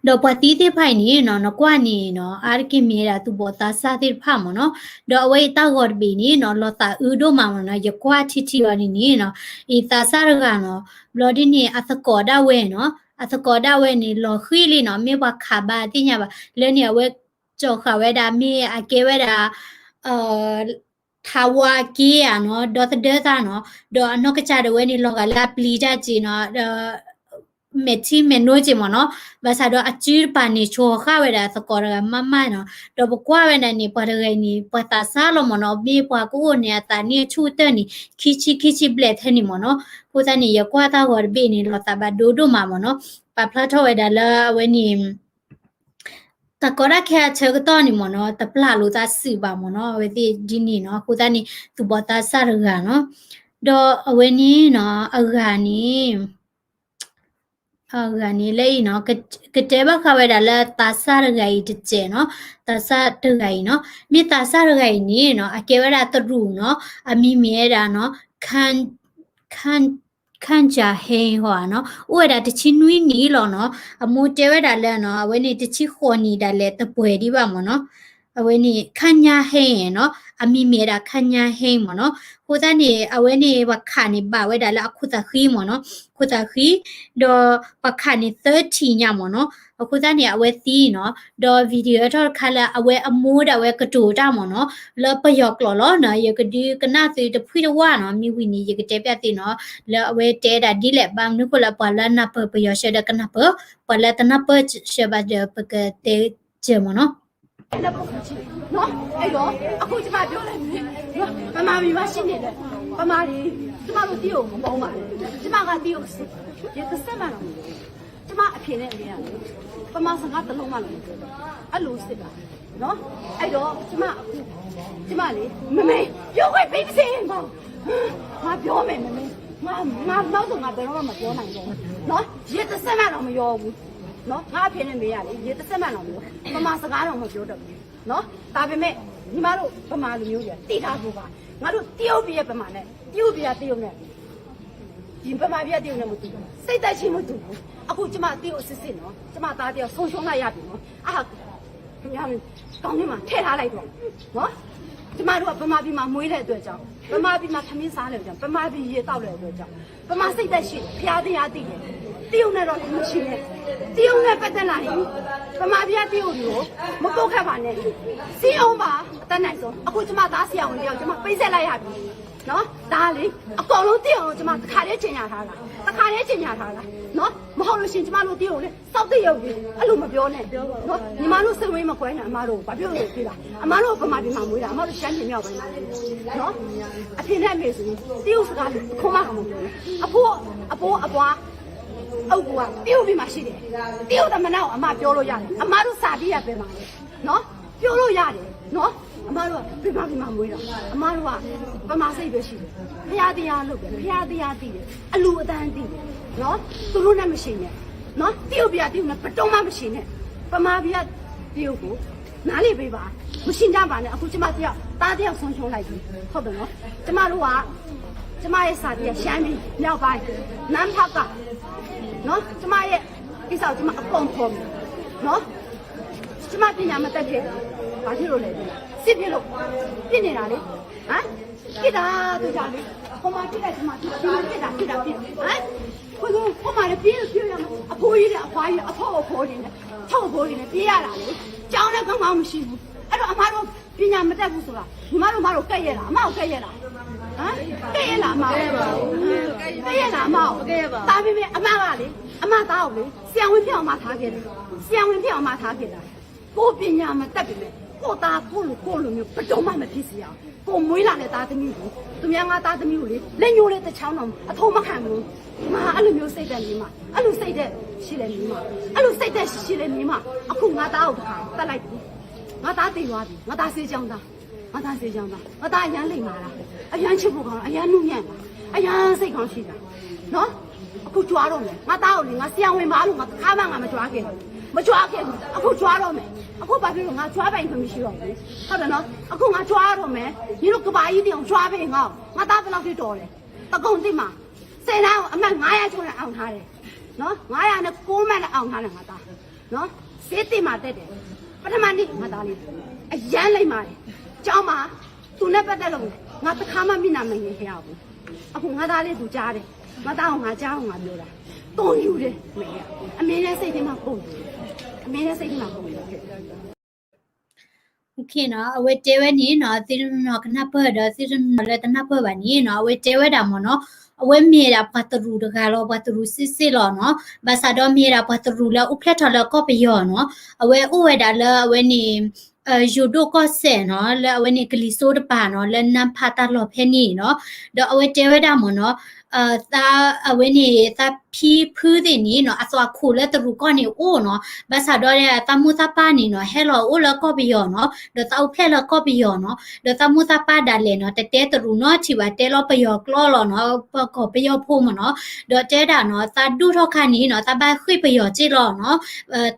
ဒီးပှၤသံသ့ၣ်တဖၣ်အံၤန့ၣ်နီၤ နကွၢ်န့ၣ်နီၤ အါတက့ၢ်မ့ၢ်ဝဲဒၣ်သူၣ်ဘီၣ်သးစၢ်သ့ၣ်တဖၣ်မ့ၢ်နီၤ ဒီးအဝဲအံၤတၢ်ဂီၤတဘ့ၣ်န့ၣ်နီၤ လီၤသးအုးဒိၣ်မးမ့ၢ်နီၤ ယကွၢ်ထံထံအီၤန့ၣ်န့ၣ်နီၤ အံၤသးစၢ်တဂၤနီၤ ဘျီဒ်န့ၣ် အသကိးဒၣ်ဝဲနီၤ အသကိးဒၣ်ဝဲန့ၣ် လီၤဃံၤလံနီၤ မ့ၢ်ပှၤခးဘၣ်သ့ၣ်ညါဘၣ် လၢန့ၣ်အဝဲ ကၠီၤဃာ်ဝဲဒၣ် မ့ၢ်အကဲဝဲဒၣ် ထးဝါက့ဧါနီၤ ဒီသဒၢသးနီၤ ဒီးအနီၢ်ကစၢ်ဒၣ်ဝဲန့ၣ် လီၤဂာ်လၢအပျံၤတၢ်က့နီၤ ဒီး မဲာ်ထံမဲာ်နိက့မ့ၢ်နီၤ, ဘၣ်ဆၣ်ဒီးအစုတပၤန့ၣ် ဆိဃာ်ဝဲဒၣ်သကိးတဂၤမးမးနီၤ, ဒီးပကွၢ်ဝဲဒၣ်န့ၣ် ပှၤတဂၤအံၤန့ၣ် ပှၤသးစၢ်လီၤမ့ၢ်နီၤ, မ့ၢ်ပှၤကအိၣ်န့ၣ်အသးန့ၣ်အဆူၣ်တၢၢ်န့ၣ် ခံဆံခံဆံဘျဲၣ်ထဲန့ၣ်မ့ၢ်နီၤ, အဃိသတးန့ၣ် ယကွၢ်တၢ်ဂီၤတဘ့ၣ်န့ၣ် လီၤသးဘၣ်ဒိဒိၣ်မးမ့ၢ်နီၤ, ပာ်ဖျါထီၣ်ဝဲဒၣ်လၢအဝဲန့ၣ် တၢ်ကီတၢ်ခဲအဆၢကတီၢ်န့ၣ်မ့ၢ်နီၤ တပျၢ်လိာ်သးစုာ်ဘၣ်မ့ၢ်နီၤ, အဝဲသ့ၣ်ဒ်န့ၣ်နီၤ, အဃိသတးန့ၣ် သူၣ်ဘီၣ်သးစၢ်တဂၤနီၤ, ဒီးအဝဲန့ၣ်နီၤ အဂၤန့ၣ် အဂၤန့ၣ်လၢအံၤနီၤ, ကတဲဘၣ်ဃးဝဲဒၣ်လၢသးစၢ်တဂၤအံၤတစဲးနီၤ, သးစၢ်တဂၤအံၤနီၤ, မ့ၢ်သးစၢ်တဂၤအံၤန့ၣ်နီၤ အကဲဝဲဒၣ်တရူးနီၤ, အမံၤမ့ၢ်ဝဲဒၣ်နီၤ ခၣ် ခၣ်ကၠၣ်ဟဲဟီဧါနီၤ, အိၣ်ဝဲဒၣ်တဆံနွံနံၣ်လီၤနီၤ, အမိၢ်တဲဝဲဒၣ်လၢနီၤ အဝဲန့ၣ်တဆံဃိးနံၣ်ဒၣ်လဲာ်တပှဲၤဒံးဘၣ်မ့ၢ်နီၤ, အဝဲန့ၣ် ခၣ်ညါဟဲနီၤ, အမံၤမ့ၢ်ဝဲဒၣ် ခၣ်ညါဟဲ မ့ၢ်နီၤ, အဃိသတးန့ၣ် အဝဲန့ၣ်ပှၤခးန့ၣ်ဘၣ်ဝဲဒၣ်လၢအခိၣ်သးဃံမ့ၢ်နီၤ, ခိၣ်သးဃံ, ဒီးပှၤခးန့ၣ်သၢထံၣ်ညါမ့ၢ်နီၤ, အဃိသတးန့ၣ် အဝဲသံနီၤ, ဒီး video ထီၣ်တခါလၢအဝဲအမိၢ်ဒၣ်ဝဲကတိၤတၢ်မ့ၢ်နီၤ, လၢပယီၤကျိာ်လီၤနီၤ, ယကဒုးကနၣ်သုတဖှံတဝၢ်နီၤ, မ့ၢ်ဝံၤန့ၣ် ယကတဲပျၢ်သုနီၤ, လၢအဝဲတဲဒၣ်ဒ်လဲၣ်, ဘၣ်မနုၤဃိလၢပှၤလၢနၢ်ပၢၢ်ပယီၤဆၢဒီးကနၢ်ပၢၢ်, ပှၤလၢတနၢ်ပၢၢ်ဆၢဘၣ်ဒီးပကတဲစၢၤမ့ၢ်နီၤ. နော် အဲ့တော့ အခုကျမပြောလိုက်မယ်နော် ဗမာပြည်မှာရှိနေတဲ့ ဗမာတွေ ကျမတို့တရုတ်ကိုမပေါင်းပါနဲ့ ကျမကတရုတ်စစ် ရတစက်မှတော့မပြောဘူး ကျမအဖေနဲ့အမေကဗမာစကားတစ်လုံးမှတော့မပြောဘူးအဲ့လိုစစ်တာနော်အဲ့တော့ကျမအခုကျမလေမမေပြောခွင့်ပေးပါစေနော်ငါပြောမယ်မမေငါငါနောက်ဆိုငါဘယ်တော့မှမပြောနိုင်တော့ဘူးနော်ရတစက်မှတော့မပြောဘူးနော်ငါအဖေနဲ့မေကလေရတစက်မှတော့မပြောဗမာစကားတော့မပြောတော့ဘူးနော်ဒါပေမဲ့ညီမတို့ဗမာလူမျိုးတွေကတည်ထားဖို့ပါငါတို့တရုတ်ပြည်ရဲ့ဗမာနဲ့တရုတ်ပြည်ကတရုတ်နဲ့ဒီဗမာပြည်ကတရုတ်နဲ့မတူဘူးစိတ်သက်ချင်းမတူဘူးအခုကျမတရုတ်စစ်စစ်နော်ကျမသားတယောက်ဆုံးရှုံးလိုက်ရပြီနော်အာခင်ဗျားတို့ကောင်းနေမှာထဲထားလိုက်တော့နော်ကျမတို့ကဗမာပြည်မှာမွေးတဲ့အတွက်ကြောင့်ဗမာပြည်မှာသမင်းစားတဲ့အတွက်ကြောင့်ဗမာပြည်ရေတောက်တဲ့အတွက်ကြောင့်ဗမာစိတ်သက်ရှိတယ်ဘုရားတရားသိတယ်တရုတ်နဲ့တော့မရှင်နဲ့တရုတ်နဲ့ပတ်သက်လာရင်ဗမာပြည်ကတရုတ်တွေကိုမပုတ်ခတ်ပါနဲ့စီအောင်ပါအတတ်နိုင်ဆုံးအခုကျမသားဆရာဝန်တယောက်ကျမပိတ်ဆက်လိုက်ရပြီနော်ဒါလေအကောင်လုံးတရုတ်ကိုကျမတခါတည်းချင်ညာထားတာတခါတည်းချင်ညာထားတာနော်မဟုတ်လို့ရှင်ကျမတို့တရုတ်ကိုလည်းစောက်တရုတ်ကိုအဲ့လိုမပြောနဲ့နော်ညီမတို့စိတ်ဝေးမကွဲနဲ့အမတို့ဘာဖြစ်လို့လဲသိလားအမတို့ဗမာပြည်မှာမွေးတာအမတို့ရှမ်းပြည်မြောက်ပိုင်းမှာနော်အဖေနဲ့အမေဆိုရင်တရုတ်စကားတစ်ခုမှမပြောဘူးအဖိုးအဖိုးအပွားအကူကတရုတ်ပြည်မှာရှိတယ်တရုတ်သမနာကိုအမပြောလို့ရတယ်အမတို့စာပြေးရပဲမှာနော်ပြောလို့ရတယ်နော်အမတို့ကဗမာပြည်မှာမွေးတာအမတို့ကဗမာစိတ်ပဲရှိတယ်ဖျားတရားလုပ်တယ်ဖျားတရားတည်တယ်အလူအတန်းတည်တယ်နော်သူတို့နဲ့မရှိနဲ့နော်တရုတ်ပြည်ကတရုတ်နဲ့ဘယ်တော့မှမရှိနဲ့ဗမာပြည်ကတရုတ်ကိုနားလည်ပေးပါမရှင်းကြပါနဲ့အခုကျမတယောက်သားတယောက်ဆုံးရှုံးလိုက်ပြီဟုတ်တယ်နော်ကျမတို့ကကျမရဲ့စာတယောက်ရှမ်းပြည်မြောက်ပိုင်းနမ်းဖက်ကနော်ကျမရဲ့ကိစ္စကိုကျမအကုန်ဖော်ပြီနော်ကျမပညာမတတ်ခဲ့ဘာဖြစ်လို့လဲစစ်ဖြစ်လို့ဖြစ်နေတာလေဟမ်ဖြစ်တာသူကြလေဟိုမှာဖြစ်တာဒီမှာဖြစ်တာဒီမှာဖြစ်တာဖြစ်တာဖြစ်ဟမ်ကိုယ်ကဟိုမှာလည်းပြေးလို့ပြေးရမှာအဖိုးကြီးနဲ့အဖွားကြီးအဖောက်အဖော်တွေနဲ့ထုတ်အဖော်တွေနဲ့ပြေးရတာလေကျောင်းလည်းကောင်းကောင်းမရှိဘူးအဲ့တော့အမတို့ပညာမတတ်ဘူးဆိုတာညီမတို့မတို့ကဲ့ရဲ့လားအမကိုကဲ့ရဲ့လားဟမ်ကဲ့ရဲ့လားအမကိုကဲ့ရဲ့လားအမကိုဒါပေမဲ့အမကလေအမသားကိုလေဆရာဝန်ဖြစ်အောင်မထားခဲ့တယ်ဆရာဝန်ဖြစ်အောင်မထားခဲ့တာကိုပညာမတတ်ပေမဲ့ကိုသားကိုလူကိုလူမျိုးဘယ်တော့မှမဖြစ်စေရအောင်ကိုမွေးလာတဲ့သားသမီးကိုသူများငါသားသမီးကိုလေလက်ညှိုးလေးတစ်ချောင်းတော့အထုံးမခံဘူးငါအဲ့လိုမျိုးစိတ်ဓာတ်နေမှာအဲ့လိုစိတ်ဓာတ်ရှိလဲနေမှာအဲ့လိုစိတ်ဓာတ်ရှိရှိလဲနေမှာအခုငါသားကိုတစ်ခါတတ်လိုက်ပြီငါသားတည်သွားပြီငါသားစေးကြောင်းသားငါသားစေးကြောင်းသားငါသားအရမ်းလိမ်မာတာအရမ်းချစ်ဖို့ကောင်းတာအရမ်းနူးညံ့တာအရမ်းစိတ်ကောင်းရှိတာနော်အခုကြွားတော့မယ်ငါသားကိုလေငါဆရာဝန်မလို့ငါတစ်ခါမှငါမကြွားခဲ့ဘူးမကြွားခဲ့ဘူးအခုကြွားတော့မယ်အခုဘာဖြစ်လို့ငါကြွားပိုင်ခွင့်မရှိတော့ဘူးဟုတ်တယ်နော်အခုငါကြွားတော့မယ်ညီတို့ကဘာကြီးတင်အောင်ကြွားပေးငါ့ကိုငါသားဘယ်လောက်ထိတော်လဲတကုံးသိပ်မှာစင်သားကိုအမှတ်900ကျော်နဲ့အောင်ထားတယ်နော်900နဲ့9မှတ်နဲ့အောင်ထားတယ်ငါသားနော်ဈေးတင်မှာတက်တယ်ပထမနေ့ငါသားလေးအရမ်းလိမ်မာတယ်ကျောင်းမှာသူနဲ့ပတ်သက်လို့ငါတစ်ခါမှမျက်နှာမငယ်ခဲ့ရဘူးအခုငါသားလေးသူကြားတယ်ငါသားကိုငါကြားအောင်ငါပြောတာပုံယူတယ်မင်းအမေနဲ့စိတ်ထဲမှာပုံယူတယ်အမေနဲ့စိတ်ထဲမှာပုံယူတယ် OK နီၤ အဝဲတဲဝဲန့ၣ်နီၤ သ့ၣ်တနီၤကနၢ်ပၢၢ်ဒီးသ့ၣ်တနီၤလၢတနၢ်ပၢၢ်ဘၣ်န့ၣ်နီၤ အဝဲတဲဝဲဒၣ်မ့ၢ်နီၤ အဝဲမ့ၢ်ဒၣ်ပှၤတရူးတဂၤလီၤ, ပှၤတရူးစ့ၢ်စ့ၢ်လီၤနီၤ. ဘၣ်ဆၣ်ဒီးမ့ၢ်ဒၣ်ပှၤတရူးလၢအိၣ်ဖျဲၣ်ထီၣ်လၢကီၢ်ပယီၤနီၤ. အဝဲအိၣ်ဝဲဒၣ်လၢအဝဲန့ၣ် ယိၤဒိၣ်ကီၢ်စဲၣ်နီၤ, လၢအဝဲန့ၣ်ကလံၤစိးတပၤနီၤ, လၢနါဖးတၢ်လီၢ်ဖဲန့ၣ်နီၤ. ဒီးအဝဲတဲဝဲဒၣ်မ့ၢ်နီၤ, သးအဝဲန့ၣ် သးဖံဖုသ့ၣ်န့ၣ်နီၤ, အသွၣ်ခိၣ်လၢတရူးကီၢ်န့ၣ်အိၣ်နီၤ. ဘၣ်ဆၣ်ဒီးသးမိၢ်သးပၢ်န့ၣ်နီၤ, ဟဲလီၤအိၣ်လၢကီၢ်ပယီၤနီၤ, ဒီးသးအိၣ်ဖျဲၣ်လၢကီၢ်ပယီၤနီၤ. ဒီးသးမိၢ်သးပၢ်ဒၣ်လဲာ်နီၤ, တတဲတရူးနီတထံၣ်ဘၣ်, တဲလီၤပယီၤကျိာ်လီၤနီၤ, ပကီၢ်ပယီၤဖိမ့ၢ်နီၤ. ဒီးတဲဒၣ်နီၤ, သးဒိၣ်ထီၣ်ခါန့ၣ်နီၤ, သးဘၣ်ဃ့ၢ်ပယီၤစ့ၢ်လီၤနီၤ.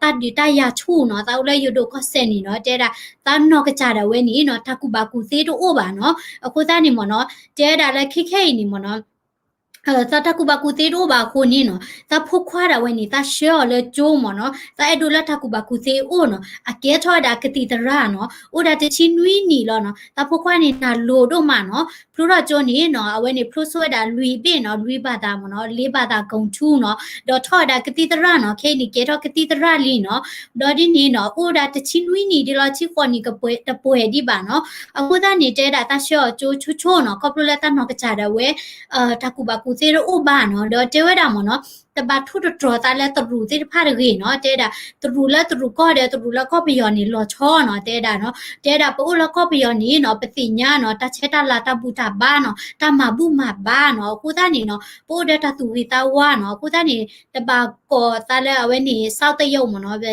တၢ်ဒုးတၢ်ယၤဆူၣ်နီၤ, သးအိၣ်လၢယိၤဒိၣ်ကီၢ်စဲၣ်န့ၣ်နီၤ, တဲဒၣ် သးနီၢ်ကစၢ်ဒၣ်ဝဲန့ၣ်နီၤ, တၢ်ကူၣ်ဘၣ်ကူၣ်သ့တအိၣ်ဘၣ်နီၤ. အဃိသတးန့ၣ်မ့ၢ်နီၤ, တဲဒၣ်လၢခဲခဲအံၤန့ၣ်မ့ၢ်နီၤ, သးတၢ်ကူၣ်ဘၣ်ကူၣ်သ့တအိၣ်ဘၣ်အဃိန့ၣ်နီၤ, သးဖိခွါဒၣ်ဝဲန့ၣ် သးဆှၢအီၤလၢကၠိမ့ၢ်နီၤ, သးအဲၣ်ဒိးလၢတၢ်ကူၣ်ဘၣ်ကူၣ်သ့အိၣ်နီၤ, အကဲထီၣ်ဝဲဒၣ်ကသံၣ်သရၣ်နီၤ, အိၣ်ဒၣ်တဆံနွံနံၣ်လီၤနီၤ. သးဖိခွါန့ၣ်နၢ်လိၤဒိၣ်မးနီၤ, ဖျိထီၣ်ကၠိန့ၣ်နီၤ, အဝဲန့ၣ်ဖျိဆိဝဲဒၣ်လွံၢ်ဘ့ၣ်နီၤ, လွံၢ်ဘၣ်သးမ့ၢ်နီၤ, လ့ဘၣ်သးကိၣ်ထူနီၤ, ဒီးထီၣ်ဝဲဒၣ်ကသံၣ်သရၣ်နီၤ, ခဲအံၤန့ၣ်ကဲထီၣ်ကသံၣ်သရၣ်လံနီၤ. ဒီးဒ်န့ၣ်နီၤ, အိၣ်ဒၣ်တဆံနွံနံၣ်ဒ်လီၤ, ဆံဃိးနံၣ်တပှဲၤဒံးဘၣ်နီၤ. အဃိသတးန့ၣ် တဲဒၣ်သးဆှၢအီၤကၠိဆိဆိနီၤ, ခီဖျိလၢသးနီၢ်ကစၢ်ဒၣ်ဝဲ တၢ်ကူၣ်ဘၣ်ကူၣ်သ့တအိၣ်ဘၣ်နီၤ. ဒီးတဲဝဲဒၣ်မ့ၢ်နီၤ, တဘၣ်ထိၣ်တတြီၤသးလၢတရူးသ့ၣ်တဖၣ်တဂ့ၤနီၤ, တဲဒၣ် တရူးလၢတရူးကီၢ်ဒီးတရူးလၢကီၢ်ပယီၤန့ၣ် လီၤဆီနီၤ, တဲဒၣ်နီၤ, တဲဒၣ်ပအိၣ်လၢကီၢ်ပယီၤန့ၣ်နီၤ, ပသ့ၣ်ညါနီၤ, တၢ်ဆဲးတၢ်လၤ တၢ်ဘူၣ်တၢ်ဘါနီၤ, တၢ်မၤဘူၣ်မၤဘါနီၤ. အဃိသတးန့ၣ်နီၤ, ပအိၣ်ဒီးတၢ်သူၣ်ဂ့ၤသးဝါနီၤ. အဃိသတးန့ၣ် တဘၣ်ကိးသးလၢအဝဲန့ၣ် စီၤတရုတ်မ့ၢ်နီၤ,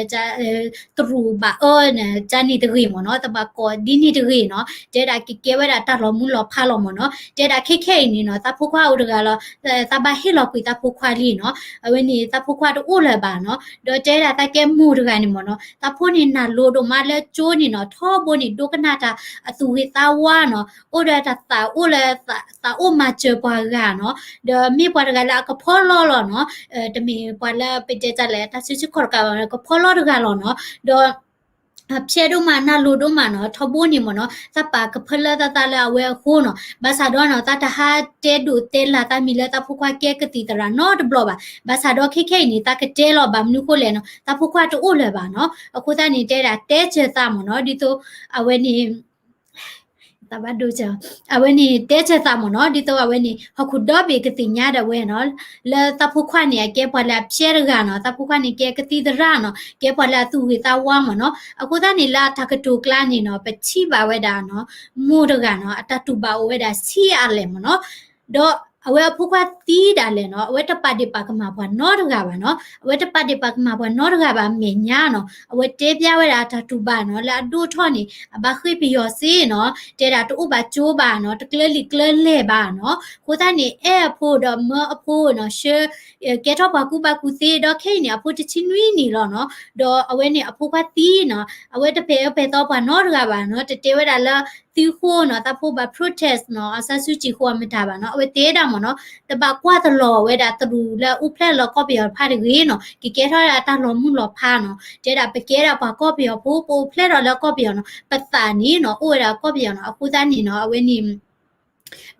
တရူးဘၣ်အၢ န့ၣ် တၢ်န့ၣ်တဂ့ၤမ့ၢ်နီၤ, တဘၣ်ကိးဒ်န့ၣ်တဂ့ၤနီၤ. တဲဒၣ်ကကဲဝဲဒၣ်တၢ်လီၤမူလီၤဖးလီၤမ့ၢ်နီၤ. တဲဒၣ်ခဲခဲအံၤန့ၣ်နီၤ, သးဖိခွါအိၣ်တဂၤလီၤ, သးဘၣ်ဟ့ၣ်လီၤကွံာ်သးဖိခွါလံနီၤ. အဝဲန့ၣ်သးဖိခွါတအိၣ်လၢၤဘၣ်နီၤ. ဒီးတဲဒၣ်သးကဲမိၢ်တဂၤန့ၣ်မ့ၢ်နီၤ, သးဖိန့ၣ်နၢ်လိၤဒိၣ်မးလၢကၠိန့ၣ်နီၤ, ထီဘိန့ၣ် ဒိကနၣ်တၢ်အသူၣ်ဂ့ၤသးဝါနီၤ, အိၣ်ဒီးတၢ်သးအိၣ်လၢ သးအိၣ်မၤစၢၤပှၤဂၤနီၤ. ဒီးမ့ၢ်ပှၤတဂၤလၢအကဖီလီလီၤနီၤ, တမ့ၢ်ပှၤလၢပတဲတၢ်လဲၣ် တၢ်စုဆူၣ်ခီၣ်တကးဘၣ်, ကဖီလီတဂၤလီၤနီၤ. ဒီး ဖျဲးဒိၣ်မး နၢ်လိၤဒိၣ်မးနီၤ, ထီဘိန့ၣ်မ့ၢ်နီၤ, သးပာ်ကဖၢလၢသးသးလၢအဝဲအဃိနီၤ. ဘၣ်ဆၣ်ဒီးနီၤ, သးတဟးတဲဒိးတဲလၢ်သးမံၤလၢသးဖိခွါကဲကသံၣ်သရၣ်နီတဘျီဘၣ်. ဘၣ်ဆၣ်ဒီးခဲခဲအံၤန့ၣ် သးကတဲလီၤ, ဘၣ်မနုၤဃိလဲၣ်နီၤ, သးဖိခွါတအိၣ်လၢၤဘၣ်နီၤ. အဃိသတးန့ၣ် တဲဒၣ်တဲစၢၤသးမ့ၢ်နီၤ, ဒ်သိးအဝဲန့ၣ် သးဘၣ်ဒိစၢၤ, အဝဲန့ၣ်တဲစၢၤသးမ့ၢ်နီၤ, ဒ်သိးအဝဲန့ၣ် ဟီၣ်ခိၣ်ဒီဘ့ၣ်ကသ့ၣ်ညါဒၣ်ဝဲနီၤ, လၢသးဖိခွါန့ၣ် အကဲပှၤလၢအဖျဲးတဂၤနီၤ, သးဖိခွါန့ၣ်ကဲကသံၣ်သရၣ်နီၤ, ကဲပှၤလၢအသူၣ်ဂ့ၤသးဝါမ့ၢ်နီၤ. အဃိသတးန့ၣ် လၢအတၢ်ကတိၤကျါန့ၣ်နီၤ, ပထံၣ်ဘၣ်ဝဲဒၣ်နီၤ, မိၢ်တဂၤနီၤ, အတၢ်တူၢ်ဘၣ်အိၣ်ဝဲဒၣ်ဆံးအါလဲၣ်မ့ၢ်နီၤ. ဒီးအဝဲအဖိခွါသံဒၣ်လဲာ်နီၤ, အဝဲတပာ်ဒ့ၣ်ပာ်ကမၣ်ပှၤနီတဂၤဘၣ်နီၤ, အဝဲတပာ်ဒ့ၣ်ပာ်ကမၣ်ပှၤနီတဂၤဘၣ်, မဲာ်ညါနီၤ, အဝဲတဲပျါဝဲဒၣ်အတၢ်တူၢ်ဘၣ်နီၤ, လၢအဒိၣ်ထီၣ်န့ၣ် အဘၣ်ဃ့ၢ်ပယီၤစ့နီၤ, တဲဒၣ်တအိၣ်ဘၣ်ကၠိဘၣ်နီၤ, တကျၢလံာ်ကျၢလဲၢ်ဘၣ်နီၤ. အဃိသတးန့ၣ် အဲၣ်အဖိဒီးမၢအဖိနီၤ, ဆှၢ ကဲထီၣ်ပှၤကူၣ်ဘၣ်ကူၣ်သ့, ဒီးခဲအံၤန့ၣ် အဖိတဆံနွံနံၣ်လီၤနီၤ. ဒီးအဝဲန့ၣ်အဖိခွါသံနီၤ, အဝဲတပဲာ်အၢပဲာ်သီပှၤနီတဂၤဘၣ်နီၤ, တတဲဝဲဒၣ်လၢသုဃိနီၤ, သးဖိဘၣ် protest နီၤ, အောင်ဆန်းစုကြည် ဃိအမတၤဘၣ်နီၤ. အဝဲတဲဒၣ်မ့ၢ်နီၤ, တဘၣ်ကွၢ်တလီၤဝဲဒၣ်တရူးလၢအအိၣ်ဖျဲၣ်လၢကီၢ်ပယီၤတဖၣ်တဂ့ၤနီၤ, ကကဲထီၣ်ဒၣ်တၢ်လီၤမုၢ်လီၤဖးနီၤ. တဲဒၣ်ပကဲဒၣ်ပှၤကီၢ်ပယီၤဖိ, ပအိၣ်ဖျဲၣ်ဒီးလၢကီၢ်ပယီၤနီၤ, ပသးန့ၣ်နီၤ, အိၣ်ဝဲဒၣ်ကီၢ်ပယီၤနီၤ. အဃိသတးန့ၣ်နီၤ, အဝဲန့ၣ်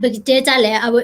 ပကတဲတၢ်လဲၣ်, အဝဲ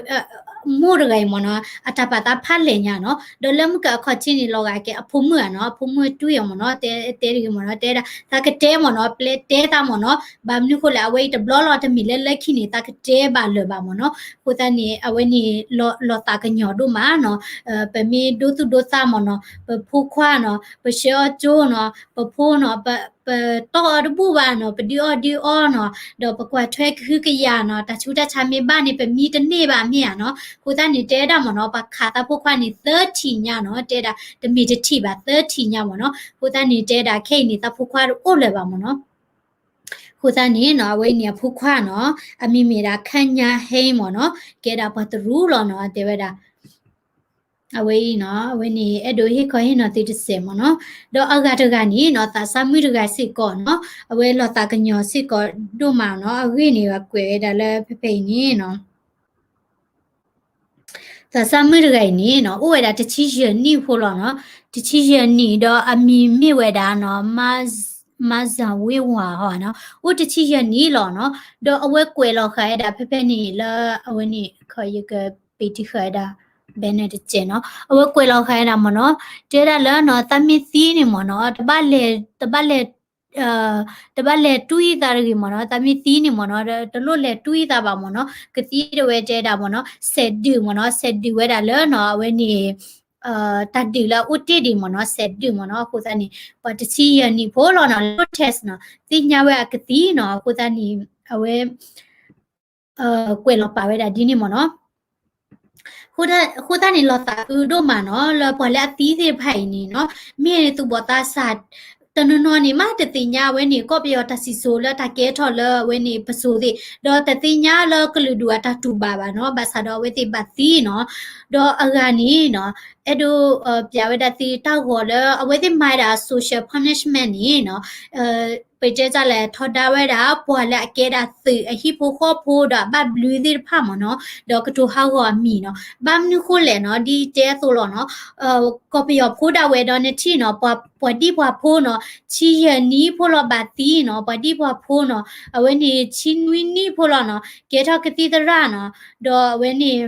မိၢ်တဂၤအံၤမ့ၢ်နီၤ, အတၢ်ပာ်သးဖးလဲၢ်ညါနီၤ. ဒီးလၢမုၢ်ကအခီၣ်ထံးန့ၣ် လီၤဂာ်က့ၤအဖိမုၣ်ဧါနီၤ, အဖိမုၣ်တွံၢ်အီၤမ့ၢ်နီၤ, တဲ တဲတဂ့ၤမ့ၢ်နီၤ, တဲဒၣ် သးကတဲမ့ၢ်နီၤ, ပျဲတဲသးမ့ၢ်နီၤ, ဘၣ်မနုၤဃိလဲၣ်, အဝဲအံၤတဘျီလီၤ, တမ့ၢ်လၢလၢခံန့ၣ် သးကတဲဘၣ်လၢၤဘၣ်မ့ၢ်နီၤ. အဃိသတးန့ၣ် အဝဲန့ၣ် လီၤသးကညီၤဒိၣ်မးနီၤ. ပမ့ၢ်ဒိသူၣ်ဒိသးမ့ၢ်နီၤ, ပဖိခွါနီၤ, ပဆှၢအီၤကၠိနီၤ, ပဖိနီၤ, ပတီၢ်အီၤတဘူၣ်ဘၣ်နီၤ, ပဒုးအီၣ်ဒုးအီနီၤ, ဒီးပကွၢ်ထွဲကဟုကယာ်နီၤ, တၢ်ဆူးတၢ်ဆါမ့ၢ်ဘၣ်န့ၣ် ပမံတန့ၢ်ဘၣ်မ့ၢ်ဧါနီၤ. အဃိသတးန့ၣ် တဲဒၣ်မ့ၢ်နီၤ, ပှၤခးသးဖိခွါန့ၣ် သၢထံၣ်ညါနီၤ, တဲဒၣ် တမ့ၢ်တထံၣ်ဘၣ်, သၢထံၣ်ညါမ့ၢ်နီၤ. အဃိသတးန့ၣ် တဲဒၣ်ခဲအံၤန့ၣ် သးဖိခွါတအိၣ်လၢၤဘၣ်မ့ၢ်နီၤ. အဃိသတးန့ၣ်နီၤ, အဝဲအံၤန့ၣ်အဖိခွါနီၤ, အမံၤမ့ၢ်ဒၣ် ခါညါဟဲမ့ၢ်နီၤ, ကဲဒၣ်ပှၤတရူးလီၤနီၤ, တဲဝဲဒၣ် အဝဲအံၤနီၤ, အဝဲန့ၣ် အဲၣ်ဒိးဟ့ၣ်ခီဟ့ၣ်နီၤသုတစဲးမ့ၢ်နီၤ. ဒီးအဂၤတဂၤန့ၣ်နီၤ, သးစၢ်မုၣ်တဂၤစ့ၢ်ကီးနီၤ, အဝဲလီၤသးကညီၤစ့ၢ်ကီးဒိၣ်မးနီၤ. အဂ့ၢ်န့ၣ် ပကွဲးဝဲဒၣ်လၢဖဲဖဲအံၤန့ၣ်နီၤ, သးစၢ်မုၣ်တဂၤအံၤန့ၣ်နီၤ, အိၣ်ဝဲဒၣ်တဆံယဲၢ်နံၣ်ဖိလီၤနီၤ, တဆံယဲၢ်နံၣ်, ဒီးအမံၤမ့ၢ်ဝဲဒၣ်နီၤ, မၤစၢၤဝ့ဝၤဟီနီၤ, အိၣ်တဆံယဲၢ်နံၣ်လီၤနီၤ. ဒီးအဝဲကွဲးလီၤဃာ်ဝဲဒၣ်ဖဲဖဲန့ၣ်လၢအဝဲန့ၣ်, ခီယကပ့ၤတံၢ်ဃာ်ဝဲဒၣ် banner တစဲးနီၤ. အဝဲကွဲးလီၤဃာ်ဝဲဒၣ်မ့ၢ်နီၤ, တဲဒၣ်လၢနီၤ, သးမ့ၢ်သံန့ၣ်မ့ၢ်နီၤ, တဘၣ်လဲၤ, တဘၣ်လဲၤ တဘၣ်လဲၤတူၢ်သံသးတဂ့ၤမ့ၢ်နီၤ, သးမ့ၢ်သံန့ၣ်မ့ၢ်နီၤ, တလိၣ်လဲၤတူၢ်သံသးဘၣ်မ့ၢ်နီၤ, ကသံတဝဲတဲဒၣ်မ့ၢ်နီၤ, စဲးဒုးမ့ၢ်နီၤ, စဲးဒုးဝဲဒၣ်လၢနီၤ အဝဲန့ၣ် တၢ်ဒုးလၢအအိၣ်တ့ၢ်ဒံးမ့ၢ်နီၤ, စဲးဒုးမ့ၢ်နီၤ, အဃိသတးန့ၣ် ပှၤတဆံယဲၢ်နံၣ်ဖိလီၤနီၤ, လၢ test နီၤ, သ့ၣ်ညါဝဲအကသံနီၤ, အဃိသတးန့ၣ် အဝဲ ကွဲးလီၤပာ်ဝဲဒၣ်ဒ်န့ၣ်မ့ၢ်နီၤ. အဃိသတးန့ၣ် လီၤသးအုးဒိၣ်မးနီၤ, လၢပှၤလၢအသံသ့ၣ်တဖၣ်အံၤန့ၣ်နီၤ, မ့ၢ်သူၣ်ဘီၣ်သးစၢ် တနီၤနီၤန့ၣ် မ့ၢ်တသ့ၣ်ညါအဝဲန့ၣ် ကီၢ်ပယီၤတၢ်စံၣ်စိၤလၢတၢ်ကဲထီၣ်လၢအဝဲန့ၣ်ပစိၤသ့ၣ်, ဒီးတသ့ၣ်ညါလၢကလုာ်ဒူၣ်အတၢ်တူၢ်ဘၣ်ဘၣ်နီၤ, ဘၣ်ဆၣ်ဒီးအဝဲသ့ၣ်ဘၣ်သံနီၤ, ဒီးအဂၤန့ၣ်နီၤ, အဲၣ်ဒိး ပျးဝဲဒၣ်သုတၢ်ဂီၤလၢ အဝဲသ့ၣ်မၤဝဲဒၣ် social punishment န့ၣ်နီၤ, ပတဲတၢ်လဲၣ် ထီဒါဝဲဒၣ် ပှၤလၢအကဲဒၣ်သုးအဟံၣ်ဖိဃီဖိဒီးအဘၣ်ဘျုးသ့ၣ်တဖၣ်မ့ၢ်နီၤ, ဒီးကတိၤဟးဂီၤအမံၤနီၤ, ဘၣ်မနုၤဃိလဲၣ်နီၤ, ဒ်တဲအသိးလီၤနီၤ, ကီၢ်ပယီၤဖိဒၣ်ဝဲဒီးနထံၣ်နီၤ, ပှၤဒံၣ်ပှၤဖိနီၤ, ဆံယဲၢ်နံၣ်ဖိလီၤဘၣ်သံနီၤ, ပှၤဒံၣ်ပှၤဖိနီၤ, အဝဲန့ၣ် ဆံနွံနံၣ်ဖိလီၤနီၤ, ကဲထီၣ်ကသံၣ်သရၣ်နီၤ, ဒီးအဝဲန့ၣ်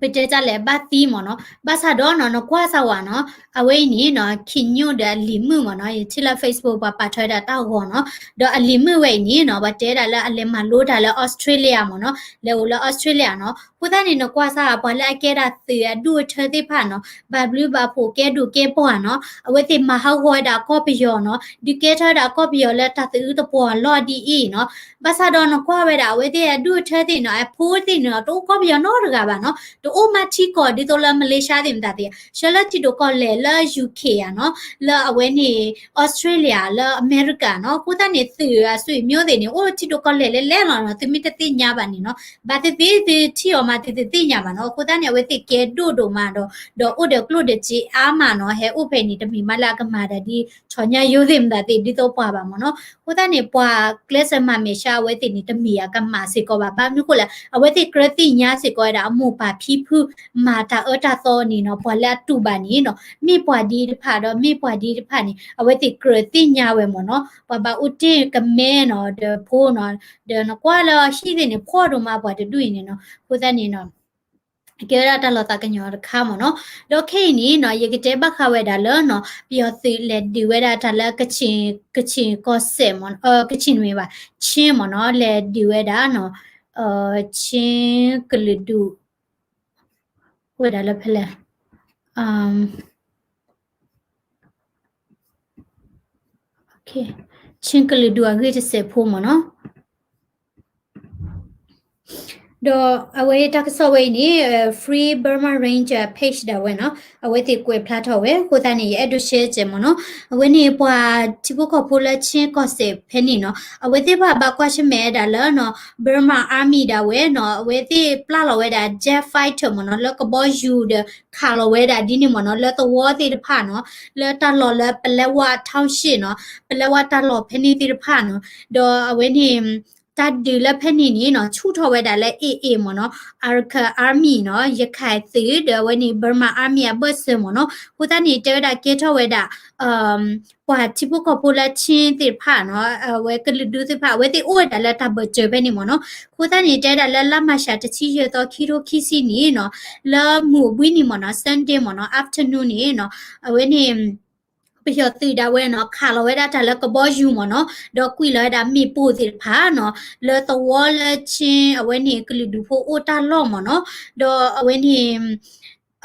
ပတဲတၢ်လဲၣ် ဘၣ်သံမ့ၢ်နီၤ, ဘၣ်ဆၣ်ဒီးနီၤ နကွၢ်စၢ်ဝဲနီၤ, အဝဲအံၤန့ၣ်နီၤ ခံညိၣ်ဒီးအလံၤမုၣ်မ့ၢ်နီၤ, ယထံၣ်လၢ Facebook ပှၤပာ်ထီၣ်ဝဲဒၣ်တၢ်ဂီၤနီၤ, ဒီးအလံၤမုၣ်ဝဲအံၤန့ၣ်နီၤ ပှၤတဲဒၣ်လၢအလဲၤမၤလိတၢ်လၢ Australia မ့ၢ်နီၤ, လဲၤအိၣ်လၢ Australia နီၤ, အဃိသတးန့ၣ် နကွၢ်စၢ် ပှၤလၢအကဲဒၣ်သုးအဒူၣ်အထၢသ့ၣ်တဖၣ်နီၤ, ဘၣ်ဘျုးဘၣ်ဖှိၣ်ကဲဒိၣ်ကဲပှၢ်နီၤ, အဝဲသ့ၣ်မၤဟးဂီၤဝဲဒၣ်ကီၢ်ပယီၤနီၤ, ဒုးကဲထီၣ်ဝဲဒၣ်ကီၢ်ပယီၤလၢတၢ်သးအုးသပှၢ်လီၢ်ဒ်အံၤနီၤ, ဘၣ်ဆၣ်ဒီးနကွၢ်ဝဲဒၣ် အဝဲသ့ၣ်အဒူၣ်အထၢသ့ၣ်နီၤ, အဖိသ့ၣ်န့ၣ်နီၤ တအိၣ်ကီၢ်ပယီၤနီတဂၤဘၣ်နီၤ, တအိၣ်မၤထံကီၢ်ဒ်သိးလၢ Malaysia သ့ၣ်မတၤသ့ၣ်, ဆှၢလၢထံဒိၣ်ကီၢ်လဲၢ်လၢ UK ဧါနီၤ, လၢအဝဲန့ၣ် Australia လၢအမဲရကၤနီၤ, အဃိသတးန့ၣ် သုးအဆွေမျိုးသ့ၣ်န့ၣ် အိၣ်ထံဒိၣ်ကီၢ်လဲၢ်လဲၣ်လဲၣ်လီၤနီၤ, သုမ့ၢ်တသ့ၣ်ညါဘၣ်န့ၣ်နီၤ, ဘၣ်သ့ၣ်သ့ၣ်သုထံၣ်အီၤမး သုတသ့ၣ်ညါဘၣ်နီၤ, အဃိသတးန့ၣ် အဝဲသ့ၣ်ကဲဒိၣ်ဒိၣ်မးဒီး ဒီးအိၣ်ဒီးကျိၣ်ဒီးစ့အါမးနီၤ, ဟဲအိၣ်ဖဲန့ၣ် တမ့ၢ်မးလၢအကမၤတၢ်ဒ် ထီၣ်ညါယိသ့ၣ်မတၤသ့ၣ် ဒ်သိးပှၤဘၣ်မ့ၢ်နီၤ, အဃိသတးန့ၣ် ပှၤကျဲးစၢးမၤမဲာ်ဆှးအဝဲသ့ၣ်န့ၣ် တမ့ၢ်အကမၣ်စ့ၢ်ကီးဘၣ်, ဘၣ်မနုၤဃိလဲၣ်, အဝဲသ့ၣ်ကြၢးသ့ၣ်ညါစ့ၢ်ကီးဝဲဒၣ် အမိၢ်ပၢ်ဖံဖု မၤတၢ်အၢတၢ်သီန့ၣ်နီၤ, ပှၤလၢအတူၢ်ဘၣ်န့ၣ်နီၤ, မ့ၢ်ပှၤဒ်တဖၣ်ဒီး မ့ၢ်ပှၤဒ်တဖၣ်န့ၣ် အဝဲသ့ၣ်ကြၢးသ့ၣ်ညါဝဲမ့ၢ်နီၤ, ပှၤဘၣ်အိၣ်တ့ၢ်ကမဲနီၤ ဒီးဖိနီၤ, ဒီးနကွၢ်လၢဟံၣ်သ့ၣ်န့ၣ် ဖှီၣ်ဒိၣ်မးပှၤတဒူၣ်အံၤန့ၣ်နီၤ, အဃိသတးန့ၣ်နီၤ ကဲဝဲဒၣ်တၢ်လီၤသးကညီၤတခါမ့ၢ်နီၤ, ဒီးခဲအံၤန့ၣ်နီၤ ယကတဲဘၣ်ဃးဝဲဒၣ်လၢနီၤ ပယီၤသုးလဲၤဒုးဝဲဒၣ်တၢ်လၢ ကခ့ၣ်ကီၢ်စဲၣ်မ့ၢ် ကခ့ၣ်မ့ၢ်ဘၣ် ခ့ၣ်မ့ၢ်နီၤ လဲၤဒုးဝဲဒၣ်နီၤ ခ့ၣ်ကလုာ်ဒူၣ် အိၣ်ဝဲဒၣ်လၢဖဲလဲၣ် ခ့ၣ်ကလုာ်ဒူၣ်အဂ့ၢ်တစဲးဖိမ့ၢ်နီၤ ဒီးအဝဲတၢ်ကစီၣ်ဝဲအံၤန့ၣ် Free Burma Ranger page ဒၣ်ဝဲနီၤ အဝဲသ့ၣ်ကွဲးဖျါထီၣ်ဝဲ အဃိသတးန့ၣ် ယအဲၣ်ဒိး share ကဲးမ့ၢ်နီၤ အဝဲန့ၣ်ပှၤထံဖိကီၢ်ဖိလၢခ့ၣ်ကီၢ်စဲၣ်ဖဲန့ၣ်နီၤ အဝဲသ့ၣ်တဖၣ်ဘၣ်ကွၢ်ဆၢၣ်မဲာ်ဝဲဒၣ်လၢနီၤ Burma Army ဒၣ်ဝဲနီၤ အဝဲသ့ၣ်ပျၢ်လီၤဝဲဒၣ် jet fighter မ့ၢ်နီၤ လၢကဘီယူၤဒီး ခးလီၤဝဲဒၣ်ဒ်န့ၣ်မ့ၢ်နီၤ လၢသဝီသ့ၣ်တဖၣ်နီၤ လၢတၢ်လီၢ်လၢ ပလဲဝါ township နီၤ ပလဲဝါတၢ်လီၢ်ဖဲန့ၣ်သ့ၣ်တဖၣ်နီၤ ဒီးအဝဲန့ၣ် တၢ်ဒုးလၢဖဲန့ၣ်န့ၣ်နီၤ ဆူၣ်ထီၣ်ဝဲဒၣ်လၢ AA မ့ၢ်နီၤ Arakan Army နီၤ ရခိုင်သုး ဒီးအဝဲန့ၣ် Burma Army အဘၢၣ်စၢၤမ့ၢ်နီၤ အဃိသတးန့ၣ် တဲဝဲဒၣ်ကဲထီၣ်ဝဲဒၣ် ပှၤထံဖိကီၢ်ဖိလၢခ့ၣ်သ့ၣ်တဖၣ်နီၤ အဝဲကလုာ်ဒူၣ်သ့ၣ်တဖၣ် အဝဲသ့ၣ်အိၣ်ဝဲဒၣ်လၢတၢ်ဘၢၣ်စၢၤဖဲန့ၣ်မ့ၢ်နီၤ အဃိသတးန့ၣ် တဲဝဲဒၣ်လၢလါမၢ်ၡး တဆံယဲၢ်သီ ခံထိခံဆံန့ၣ်နီၤ လၢမုၢ်အဘှံးနံၤမ့ၢ်နီၤ Sunday မ့ၢ်နီၤ afternoon န့ၣ်နီၤ အဝဲန့ၣ် ပယီၤသုးဒၣ်ဝဲနီၤ ခးလီၤဝဲဒၣ်တၢ်လၢကဘီယူၤမ့ၢ်နီၤ ဒီးကွံာ်လီၤဝဲဒၣ်မ့ၣ်ပိၢ်သ့ၣ်တဖၣ်နီၤ လၢသဝီလၢခ့ၣ် အဝဲန့ၣ်ကလုာ်ဒူၣ်ဖိအိၣ်တၢ်လီၢ်မ့ၢ်နီၤ ဒီးအဝဲန့ၣ်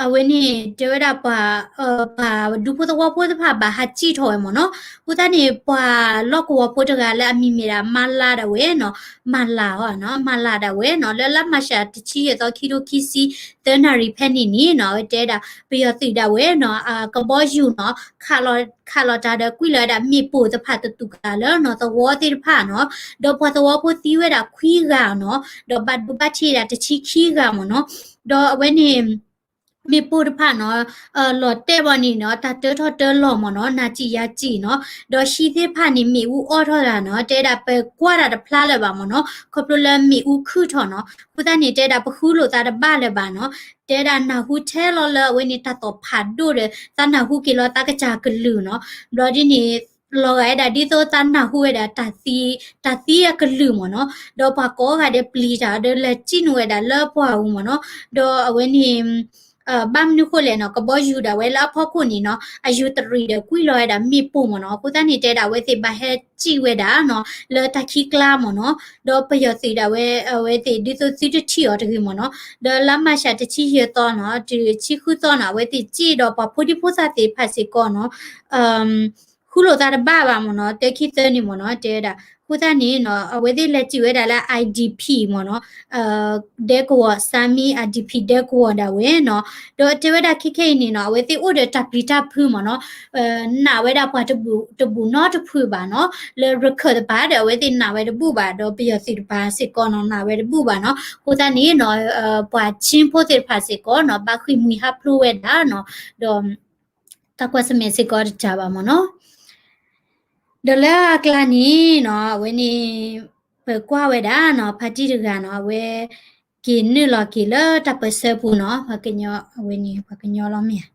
အဝဲန့ၣ် တဲဝဲဒၣ်ပှၤ ပှၤဒူဖိသဝီဖိသ့ၣ်တဖၣ်ဘၣ်ဟးစံၣ်ထီၣ်ဝဲမ့ၢ်နီၤ အဃိသတးန့ၣ် ပှၤလီၢ်ကဝီၤဖိတဂၤလၢအမံၤမ့ၢ်ဒၣ် မၤလၤ ဒၣ်ဝဲနီၤ မၤလၤ မၤလၤ ဒၣ်ဝဲနီၤ လၢလါမၢ်ၡး တဆံယဲၢ်သီ ခံထိခံဆံ သၢနၣ်ရံၣ်ဖဲန့ၣ်န့ၣ်နီၤ အဝဲတဲဒၣ် ပယီၤသုးဒၣ်ဝဲနီၤ ကဘီယူၤနီၤ ခးလီၤတၢ်ဒီးကွံာ်လီၤဝဲဒၣ်မ့ၣ်ပိၢ်သ့ၣ်တဖၣ်တတူၢ်ကလာ်လၢနီၤ သဝီသ့ၣ်တဖၣ်နီၤ ဒီးပှၤသဝီဖိသံဝဲဒၣ်ခွံဂၤနီၤ ဒီးဘၣ်ဒိဘၣ်ထံးဒၣ်တဆံခံဂၤမ့ၢ်နီၤ ဒီးအဝဲန့ၣ် မ့ၣ်ပိၢ်တဖၣ်နီၤ လီၤတဲာ်ဘၣ်န့ၣ်နီၤ တၢ်တၢထီၣ်တၢလီၤမ့ၢ်နီၤ နၤစံၣ်ယၤစံၣ်နီၤ ဒီးဟံၣ်သ့ၣ်တဖၣ်န့ၣ် မ့ၣ်အူအီၣ်ထီၣ်တၢ်နီၤ တဲဒၣ်ပကွၢ်တၢ်တဖျါလၢၤဘၣ်မ့ၢ်နီၤ ခီဖျိလၢမ့ၣ်အူခုၣ်ထီၣ်နီၤ အဃိသတးန့ၣ် တဲဒၣ်ပဃုလိာ်သးတဘၣ်လၢၤဘၣ်နီၤ တဲဒၣ်နၢ်ဟူထဲလီၤလၢအဝဲန့ၣ်တၢ်သီၣ်ဖးဒိၣ်ဒီး သးနၢ်ဟူက့ၤလီၤသးကစၢ်ကလုၢ်နီၤ ဘျီဒ်န့ၣ် လီၤဂာ်ဝဲဒၣ်ဒ်သိးသးနၢ်ဟူဝဲဒၣ် တၢ်သံအကလုၢ်မ့ၢ်နီၤ ဒီးပှၤကိးဂၤဒဲးပျံၤတၢ်ဒီးလဲၤစံၣ်နုာ်ဝဲဒၣ်လၢပှၢ်ပူၤမ့ၢ်နီၤ ဒီးအဝဲန့ၣ် ဘၣ်မနုၤဃိလဲၣ်နီၤ ကဘီယူၤဒၣ်ဝဲလၢအဖီခိၣ်န့ၣ်နီၤ အယူၤတရံးဒီးကွံာ်လီၤဝဲဒၣ်မ့ၣ်ပိၢ်မ့ၢ်နီၤ. အဃိသတးန့ၣ် တဲဒၣ်အဝဲသ့ၣ်ဘၣ်ဟဲစံၣ်ဝဲဒၣ်နီၤ လၢတၢ်ခံးကျါမ့ၢ်နီၤ ဒီးပယီၤသုးဒၣ်ဝဲ အဝဲသ့ၣ်ဒ်သိးသုတထံၣ်အီၤတဂ့ၤမ့ၢ်နီၤ. ဒီးလါမၢ်ၡးတဆံယဲၢ်သီနီၤ တုၤဆံဃုသီနီၤ အဝဲသ့ၣ်စံၣ်ဒီးပှၤဖိဒံဖိသၣ်သ့ၣ်တဖၣ်စ့ၢ်ကီးနီၤ ဃုလိာ်သးတဘၣ်ဘၣ်မ့ၢ်နီၤ တၢခံသၢန့ၣ်မ့ၢ်နီၤ တဲဝဲဒၣ်. အဃိသတးန့ၣ်နီၤ အဝဲသ့ၣ်လဲၤစံၣ်ဝဲဒၣ်လၢ IDP မ့ၢ်နီၤ ဒဲကဝီၤ Sami IDP ဒဲကဝီၤဒၣ်ဝဲနီၤ. ဒီးတဲဝဲဒၣ်ခဲခဲအံၤန့ၣ်နီၤ အဝဲသ့ၣ်အိၣ်ဒီးတၢ်ပျံၤတၢ်ဖုးမ့ၢ်နီၤ နာ်ဝဲဒၣ်ပှၤတဘူၣ်နီတဖုဘၣ်နီၤ လၢရခၢၣ်တပၤဒီး အဝဲသ့ၣ်နာ်ဝဲတဘူၣ်ဘၣ် ဒီးပယီၤသုးတပၤစ့ၢ်ကီးနီၤ နာ်ဝဲတဘူၣ်ဘၣ်နီၤ. အဃိသတးန့ၣ်နီၤ ပှၤခၠ့ဖိသ့ၣ်တဖၣ်စ့ၢ်ကီးနီၤ ဘၣ်ဃ့ၢ်မှံဟးဖျိးဝဲဒၣ်နီၤ ဒီး တၢ်ကွၢ်ဆၢၣ်မဲာ်စ့ၢ်ကီးတစှၤဘၣ်မ့ၢ်နီၤ. ဒီးလၢအကျါန့ၣ်နီၤ အဝဲန့ၣ် ပကွၢ်ဝဲဒၣ်နီၤ ဖါတံၢ်တဂၤနီၤ အဝဲ က့ၤနုာ်လီၤက့ၤလၢတၢ်ပၢၢ်ဆၢပူၤနီၤ ပှၤကညီ အဝဲန့ၣ် ပှၤကညီလီၤမ့ၢ်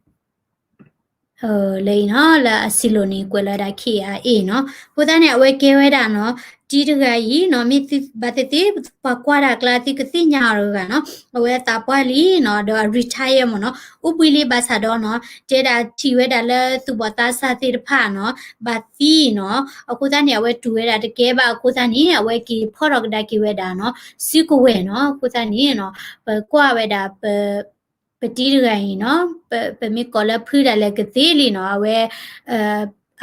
ဧါ လၢအံၤနီၤ လၢအစံၤလိာ်န့ၣ် ကွဲးလီၤဝဲဒၣ် K I A နီၤ. အဃိသတးန့ၣ် အဝဲကဲဝဲဒၣ်နီၤ တံၢ်တဂၤအံၤနီၤ မ့ၢ်သုဘၣ်သ့ၣ်သ့ၣ် ပှၤကွၢ်တၢ်အကျါ သုကသ့ၣ်ညါအီၤတဂၤနီၤ အဝဲအသးပှၢ်လံနီၤ ဒီးအ retire မ့ၢ်နီၤ အိၣ်ဘှံးလံ ဘၣ်ဆၣ်ဒီးနီၤ တဲဒၣ်ထံၣ်ဝဲဒၣ်လၢသူၣ်ဘီၣ်သးစၢ်သ့ၣ်တဖၣ်နီၤ ဘၣ်သံနီၤ အဃိသတးန့ၣ် အဝဲတူၢ်ဝဲဒၣ်တကဲဘၣ် အဃိသတးန့ၣ် အဝဲက့ၤဖီၣ်ထီၣ်ကဒါက့ၤဝဲဒၣ်နီၤ စုကဝဲၤနီၤ. အဃိသတးန့ၣ်နီၤ ပကွၢ်ဝဲဒၣ် ပတံၤတဂၤအံၤနီၤ ပမ့ၢ်ကိးလၢဖုဒၣ်လဲာ်ကသ့လံနီၤ အဝဲ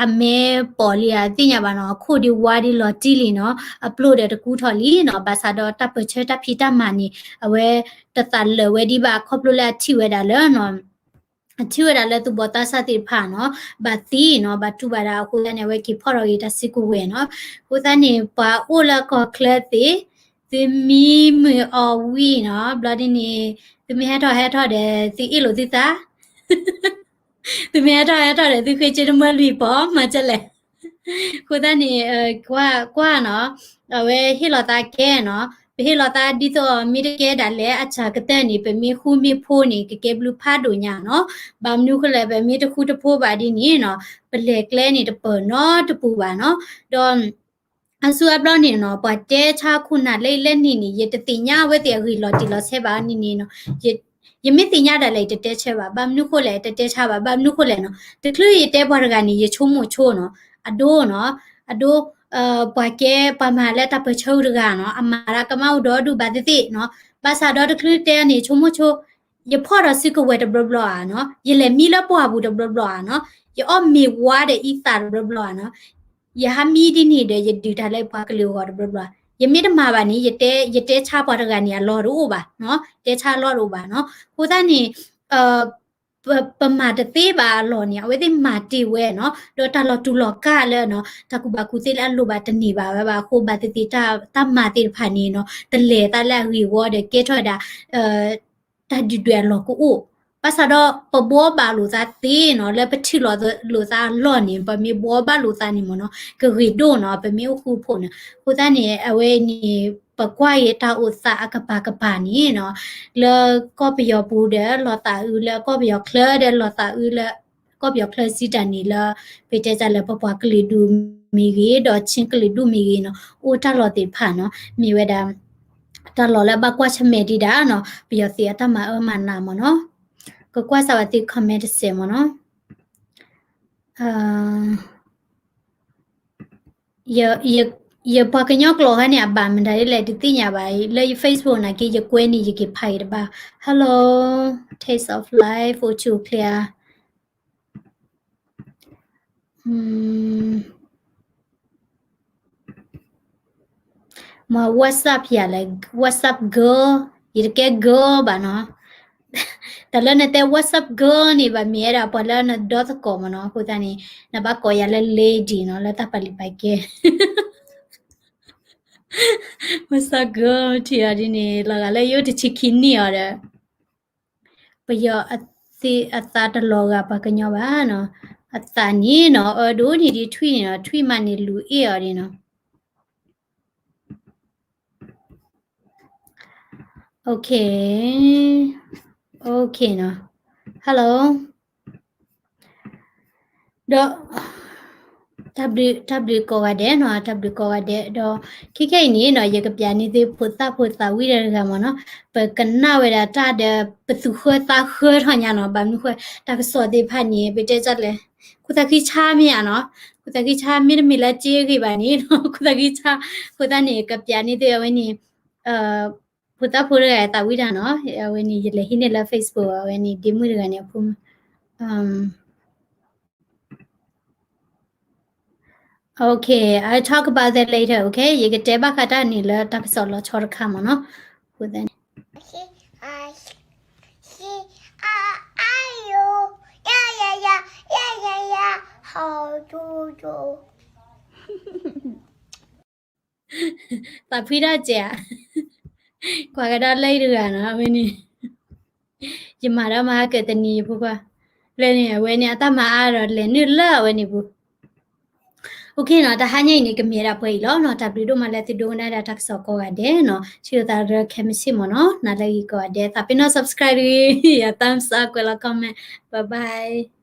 အမဲပိာ်လံဧါ သ့ၣ်ညါဘၣ်နီၤ အခိၣ်ဒံးဝါဒံးလီၤတံၢ်လံနီၤ အပျိၢ်ဒီးတကူထီၣ်လံနီၤ ဘၣ်ဆၣ်ဒီးတၢ်ပၢၢ်ဆၢတၢ်ဖံးတၢ်မၤန့ၣ် အဝဲတသးလၢာ်ဝဲဒံးဘၣ် ခီဖျိလၢအထံၣ်ဝဲဒၣ်လၢ အထံၣ်ဝဲဒၣ်လၢသူၣ်ဘီၣ်သးစၢ်သ့ၣ်တဖၣ်နီၤ ဘၣ်သံနီၤ ဘၣ်တူၢ်ဘၣ်ဒၣ်အဃိသတးန့ၣ် အဝဲက့ၤဖီၣ်ထီၣ်က့ၤတၢ်စုကဝဲၤနီၤ. အဃိသတးန့ၣ် ပှၤအိၣ်လၢကီၢ်ချၢသ့ၣ် သုမံမုာ်အီၣ်ဝံၣ်နီၤ ဘျီဒ်န့ၣ် သုမ့ၢ်ဟဲထီၣ်ဟဲထီၣ်ဒီး သုအ့ၣ်လိာ်သုသး သုမ့ၢ်ဟဲထီၣ်ဟဲထီၣ်ဒီး သုဃ့ကၠ့တမၢလွံၢ်ပီၢ် မၤကလဲၣ်. အဃိသတးန့ၣ် ကွၢ်ကွၢ်နီၤ အဝဲဟ့ၣ်လီၤသးကဲနီၤ ပဟ့ၣ်လီၤသးဒ်သိးမ့ၢ်တကဲဒၣ်လဲာ် အစှၤကတၢၢ်န့ၣ် ပမ့ၢ်ဃူမ့ၢ်ဖိးန့ၣ် ကကဲဘျုးဖးဒိၣ်ညါနီၤ. ဘၣ်မနုၤဃိလဲၣ် ပမ့ၢ်တဃူတဖိးဘၣ်ဒ်န့ၣ်နီၤ ပလဲၤကျဲန့ၣ်တပၢၢ်နီတပူၤဘၣ်နီၤ. ဒီး အါစုအါဘျီန့ၣ်နီၤ ပှၤတဲဆါခိၣ်နၢ်လၢလၢနံၣ်န့ၣ် ယတသ့ၣ်ညါအဝဲသ့ၣ်အဂ့ၢ်လီၤတံၢ်လီၤဆဲးဘၣ်န့ၣ်န့ၣ်နီၤ ယမ့ၢ်သ့ၣ်ညါဒၣ်လဲာ် ယတတဲဆၢဘၣ် ဘၣ်မနုၤဃိလဲၣ် တတဲဆါဘၣ် ဘၣ်မနုၤဃိလဲၣ်နီၤ တချုးယတဲပှၤတဂၤန့ၣ် ယဆိကမိၣ်ဆိနီၤ အဒိနီၤ အဒိ ပှၤကဲပှၤမၤလၢတၢ်ပၢၢ်ဆၢအူတဂၤနီၤ အမၤဒၣ်ကမၣ်အိၣ်ဒီးဒူၣ်ဘၣ်သ့ၣ်သ့ၣ်နီၤ ဘၣ်ဆၣ်ဒီးတချုးတဲန့ၣ် ဆိကမိၣ်ဆိ ယဖီၣ်ဒီးစုကဝဲၤတဘျီဘျီဧါနီၤ ယလဲၤမံလၢပှၢ်ပူၤတဘျီဘျီဧါနီၤ ယအီၣ်မ့ၤဝါဒီးအံသၣ်တဘျီဘျီဧါနီၤ ယဟးမံဒ်န့ၣ်ဒီး ယဒုးတၢ်လၢပှၤကလုာ်အဂီၢ်တဘျီဘျီဧါ ယမ့ၢ်တမၤဘၣ်န့ၣ် ယတဲ ယတဲဆါပှၤတဂၤန့ၣ် အလီၢ်တအိၣ်ဘၣ်နီၤ တဲဆါအလီၢ်တအိၣ်ဘၣ်နီၤ အဃိသတးန့ၣ် ပ ပမၤတသ့ဘၣ်အလီၢ်န့ၣ် အဝဲသ့ၣ်မၤတ့ၢ်ဝဲနီၤ ဒီးတၢ်လီၤတူာ်လီၤကာ်လၢနီၤ တၢ်ကူၣ်ဘၣ်ကူၣ်သ့လၢအလိၣ်ဘၣ်တန့ၢ်ဘၣ်ဝဲဘၣ်အဃိ ဘၣ်သ့ၣ်သ့ၣ် တၢ်မၤသ့ၣ်တဖၣ်န့ၣ်နီၤ တလဲၤသးလၢအဂ့ၤအဝီဒီး ကဲထီၣ်ဝဲဒၣ် တၢ်ဒုၣ်ဒွဲၣ်အလီၢ်ကအိၣ် ဘၣ်ဆၣ်ဒီး ပဘှီဘၣ်လိာ်သးသ့နီၤ လၢပထံၣ်လိာ်သးအလီၢ်န့ၣ် ပမ့ၢ်ဘှီဘၣ်လိာ်သးန့ၣ်မ့ၢ်နီၤ ကဂ့ၤဒိၣ်နီၤ ပမ့ၢ်အိၣ်ဃူဖိးန့ၣ် အဃိသတးန့ၣ် အဝဲန့ၣ် ပကွၢ်က့ၤတၢ်အိၣ်သးအကပၤကပၤန့ၣ်နီၤ လၢကီၢ်ပယီၤပူၤဒီး လီၤသးအုးလၢကီၢ်ပယီၤချၢဒီး လီၤသးအုးလၢ ကီၢ်ပယီၤချၢစံးတၢ်န့ၣ်လၢ ပတဲတၢ်လၢပပှၤကလုာ်ဒူၣ်မ့ၢ်ဂ့ၤ ဒီးခၠ့ၣ်ကလုာ်ဒူၣ်မ့ၢ်ဂ့ၤနီၤ အိၣ်တၢ်လီၢ်သ့ၣ်တဖၣ်နီၤ မ့ၢ်ဝဲဒၣ် တၢ်လီၢ်လၢဘၣ်ကွၢ်ဆၢၣ်မဲာ်ဒံးဒၣ်နီၤ ပယီၤသုးအတၢ်မၤအၢမၤနးမ့ၢ်နီၤ ကကွၢ်စၢ်ဝဲသု comment တစဲးမ့ၢ်နီၤ ယပှၤကညီကျိာ်ခါန့ၣ် အဘၣ်မတၤဒ်လဲၣ် တသ့ၣ်ညါဘၣ် လၢယ Facebook နာ်က့ ယကွဲန့ၣ် ယက့ၤဖးအံၤတဘၣ် Hello, Taste of Life, အိၣ်ဆူၣ်အိၣ်ချ့ မ့ၢ် WhatsApp ယၤလဲၣ် WhatsApp girl ယတကဲ girl ဘၣ်နီၤ တၢ်လၢနတဲ WhatsApp girl န့ၣ် ဘၣ်မ့ၢ်ဝဲဒၣ်ပှၤလၢနဒီသကိးမ့ၢ်နီၤ အဃိသတးန့ၣ် နဘၣ်ကိးယၤလၢ lady နီၤ လၢတၢ်ပာ်လုၢ်ပာ်ကဲ WhatsApp girl ထံၣ်အီၤဒ်န့ၣ် လီၤဂာ်လၢယအိၣ်တဆံခံနံၣ်အီၤဒီး ပယီၤအသးတလီၤဂာ်ပှၤကညီဘၣ်နီၤ အသးန့ၣ်နီၤ အၢဒိၣ်န့ၢ်ဒံးထွံၣ်န့ၣ်နီၤ ထွံၣ်မးန့ၣ်လူၤအ့ၣ်အီၤဒ်နီၤ Okay, okay နီၤ Hello ဒီး တၢ်ဘျုး တၢ်ဘျုးကိးဂၤဒဲးနီၤ, တၢ်ဘျုးကိးဂၤဒဲးဒီး ခဲခဲအံၤန့ၣ်နီၤ ယကပျးန့ၢ်သုဖိသၣ်ဖိသးဝံၣ်တဂၤမ့ၢ်နီၤ, ပကနၣ်ဝဲဒၣ်တၢ်ဒီး ပသူဃၢသးဃၢထီၣ်ညါနီၤ, ဘၣ်မနုၤဃိ တၢ်ကစီၣ်သ့ၣ်တဖၣ်န့ၣ် ပတဲတၢ်လဲၣ်, ခိၣ်သးဃံဆါမ့ၢ်ဧါနီၤ, ခိၣ်သးဃံဆါမ့တမ့ၢ်လၢစ့အဂ့ၢ်ဘၣ်န့ၣ်နီၤ, ခိၣ်သးဃံဆါ, အဃိသတးန့ၣ် ကပျးန့ၢ်သုအဝဲန့ၣ် ဖိသၣ်ဖိတဂၤသးဝံၣ်တၢ်နီၤ, အဝဲန့ၣ် ယလဲၤဟံးန့ၢ်လၢ Facebook အဝဲန့ၣ် ဒ့မုၣ်တဂၤန့ၣ်အဖိမုၣ် Okay, I'll talk about that later, okay? ယကတဲဘၣ်ဃးတၢ်န့ၣ်လၢတၢ်ကစီၣ်လီၤဆီတခါမ့ၢ်နီၤ, အဃိသတးန့ၣ် သးဖှံတၢ်စဲးဧါ, ကွၢ်ကဒါလၢအံၤတဂၤနီၤ, အဝဲန့ၣ် ယမၤဒီးမၤဟါကတနံၤယဖိခွါ, လၢန့ၣ် အဝဲန့ၣ် အတၢ်မၤအါဒီးလဲၤနုာ်လၢအဝဲန့ၣ်ပူၤ. Okay နီၤ, တဟါညါအံၤန့ၣ် ကမ့ၢ်ဒၣ်ပှဲၤအံၤလီၤနီၤ, တၢ်ဘျုးဒိၣ်မးလၢသုဒိကနၣ်ဒၣ်တၢ်ကစီၣ်ကိးဂၤဒဲးနီၤ, ဆၢဂ့ၤသးဒီးခဲမုၢ်ဆ့ၣ်မ့ၢ်နီၤ, နၤလၢအဂ့ၤကိးဂၤဒဲး, သးပ့ၤနီၣ် subscribe တဂ့ၤ, ယ thumbs up ကွဲးလီၤ comment, bye bye.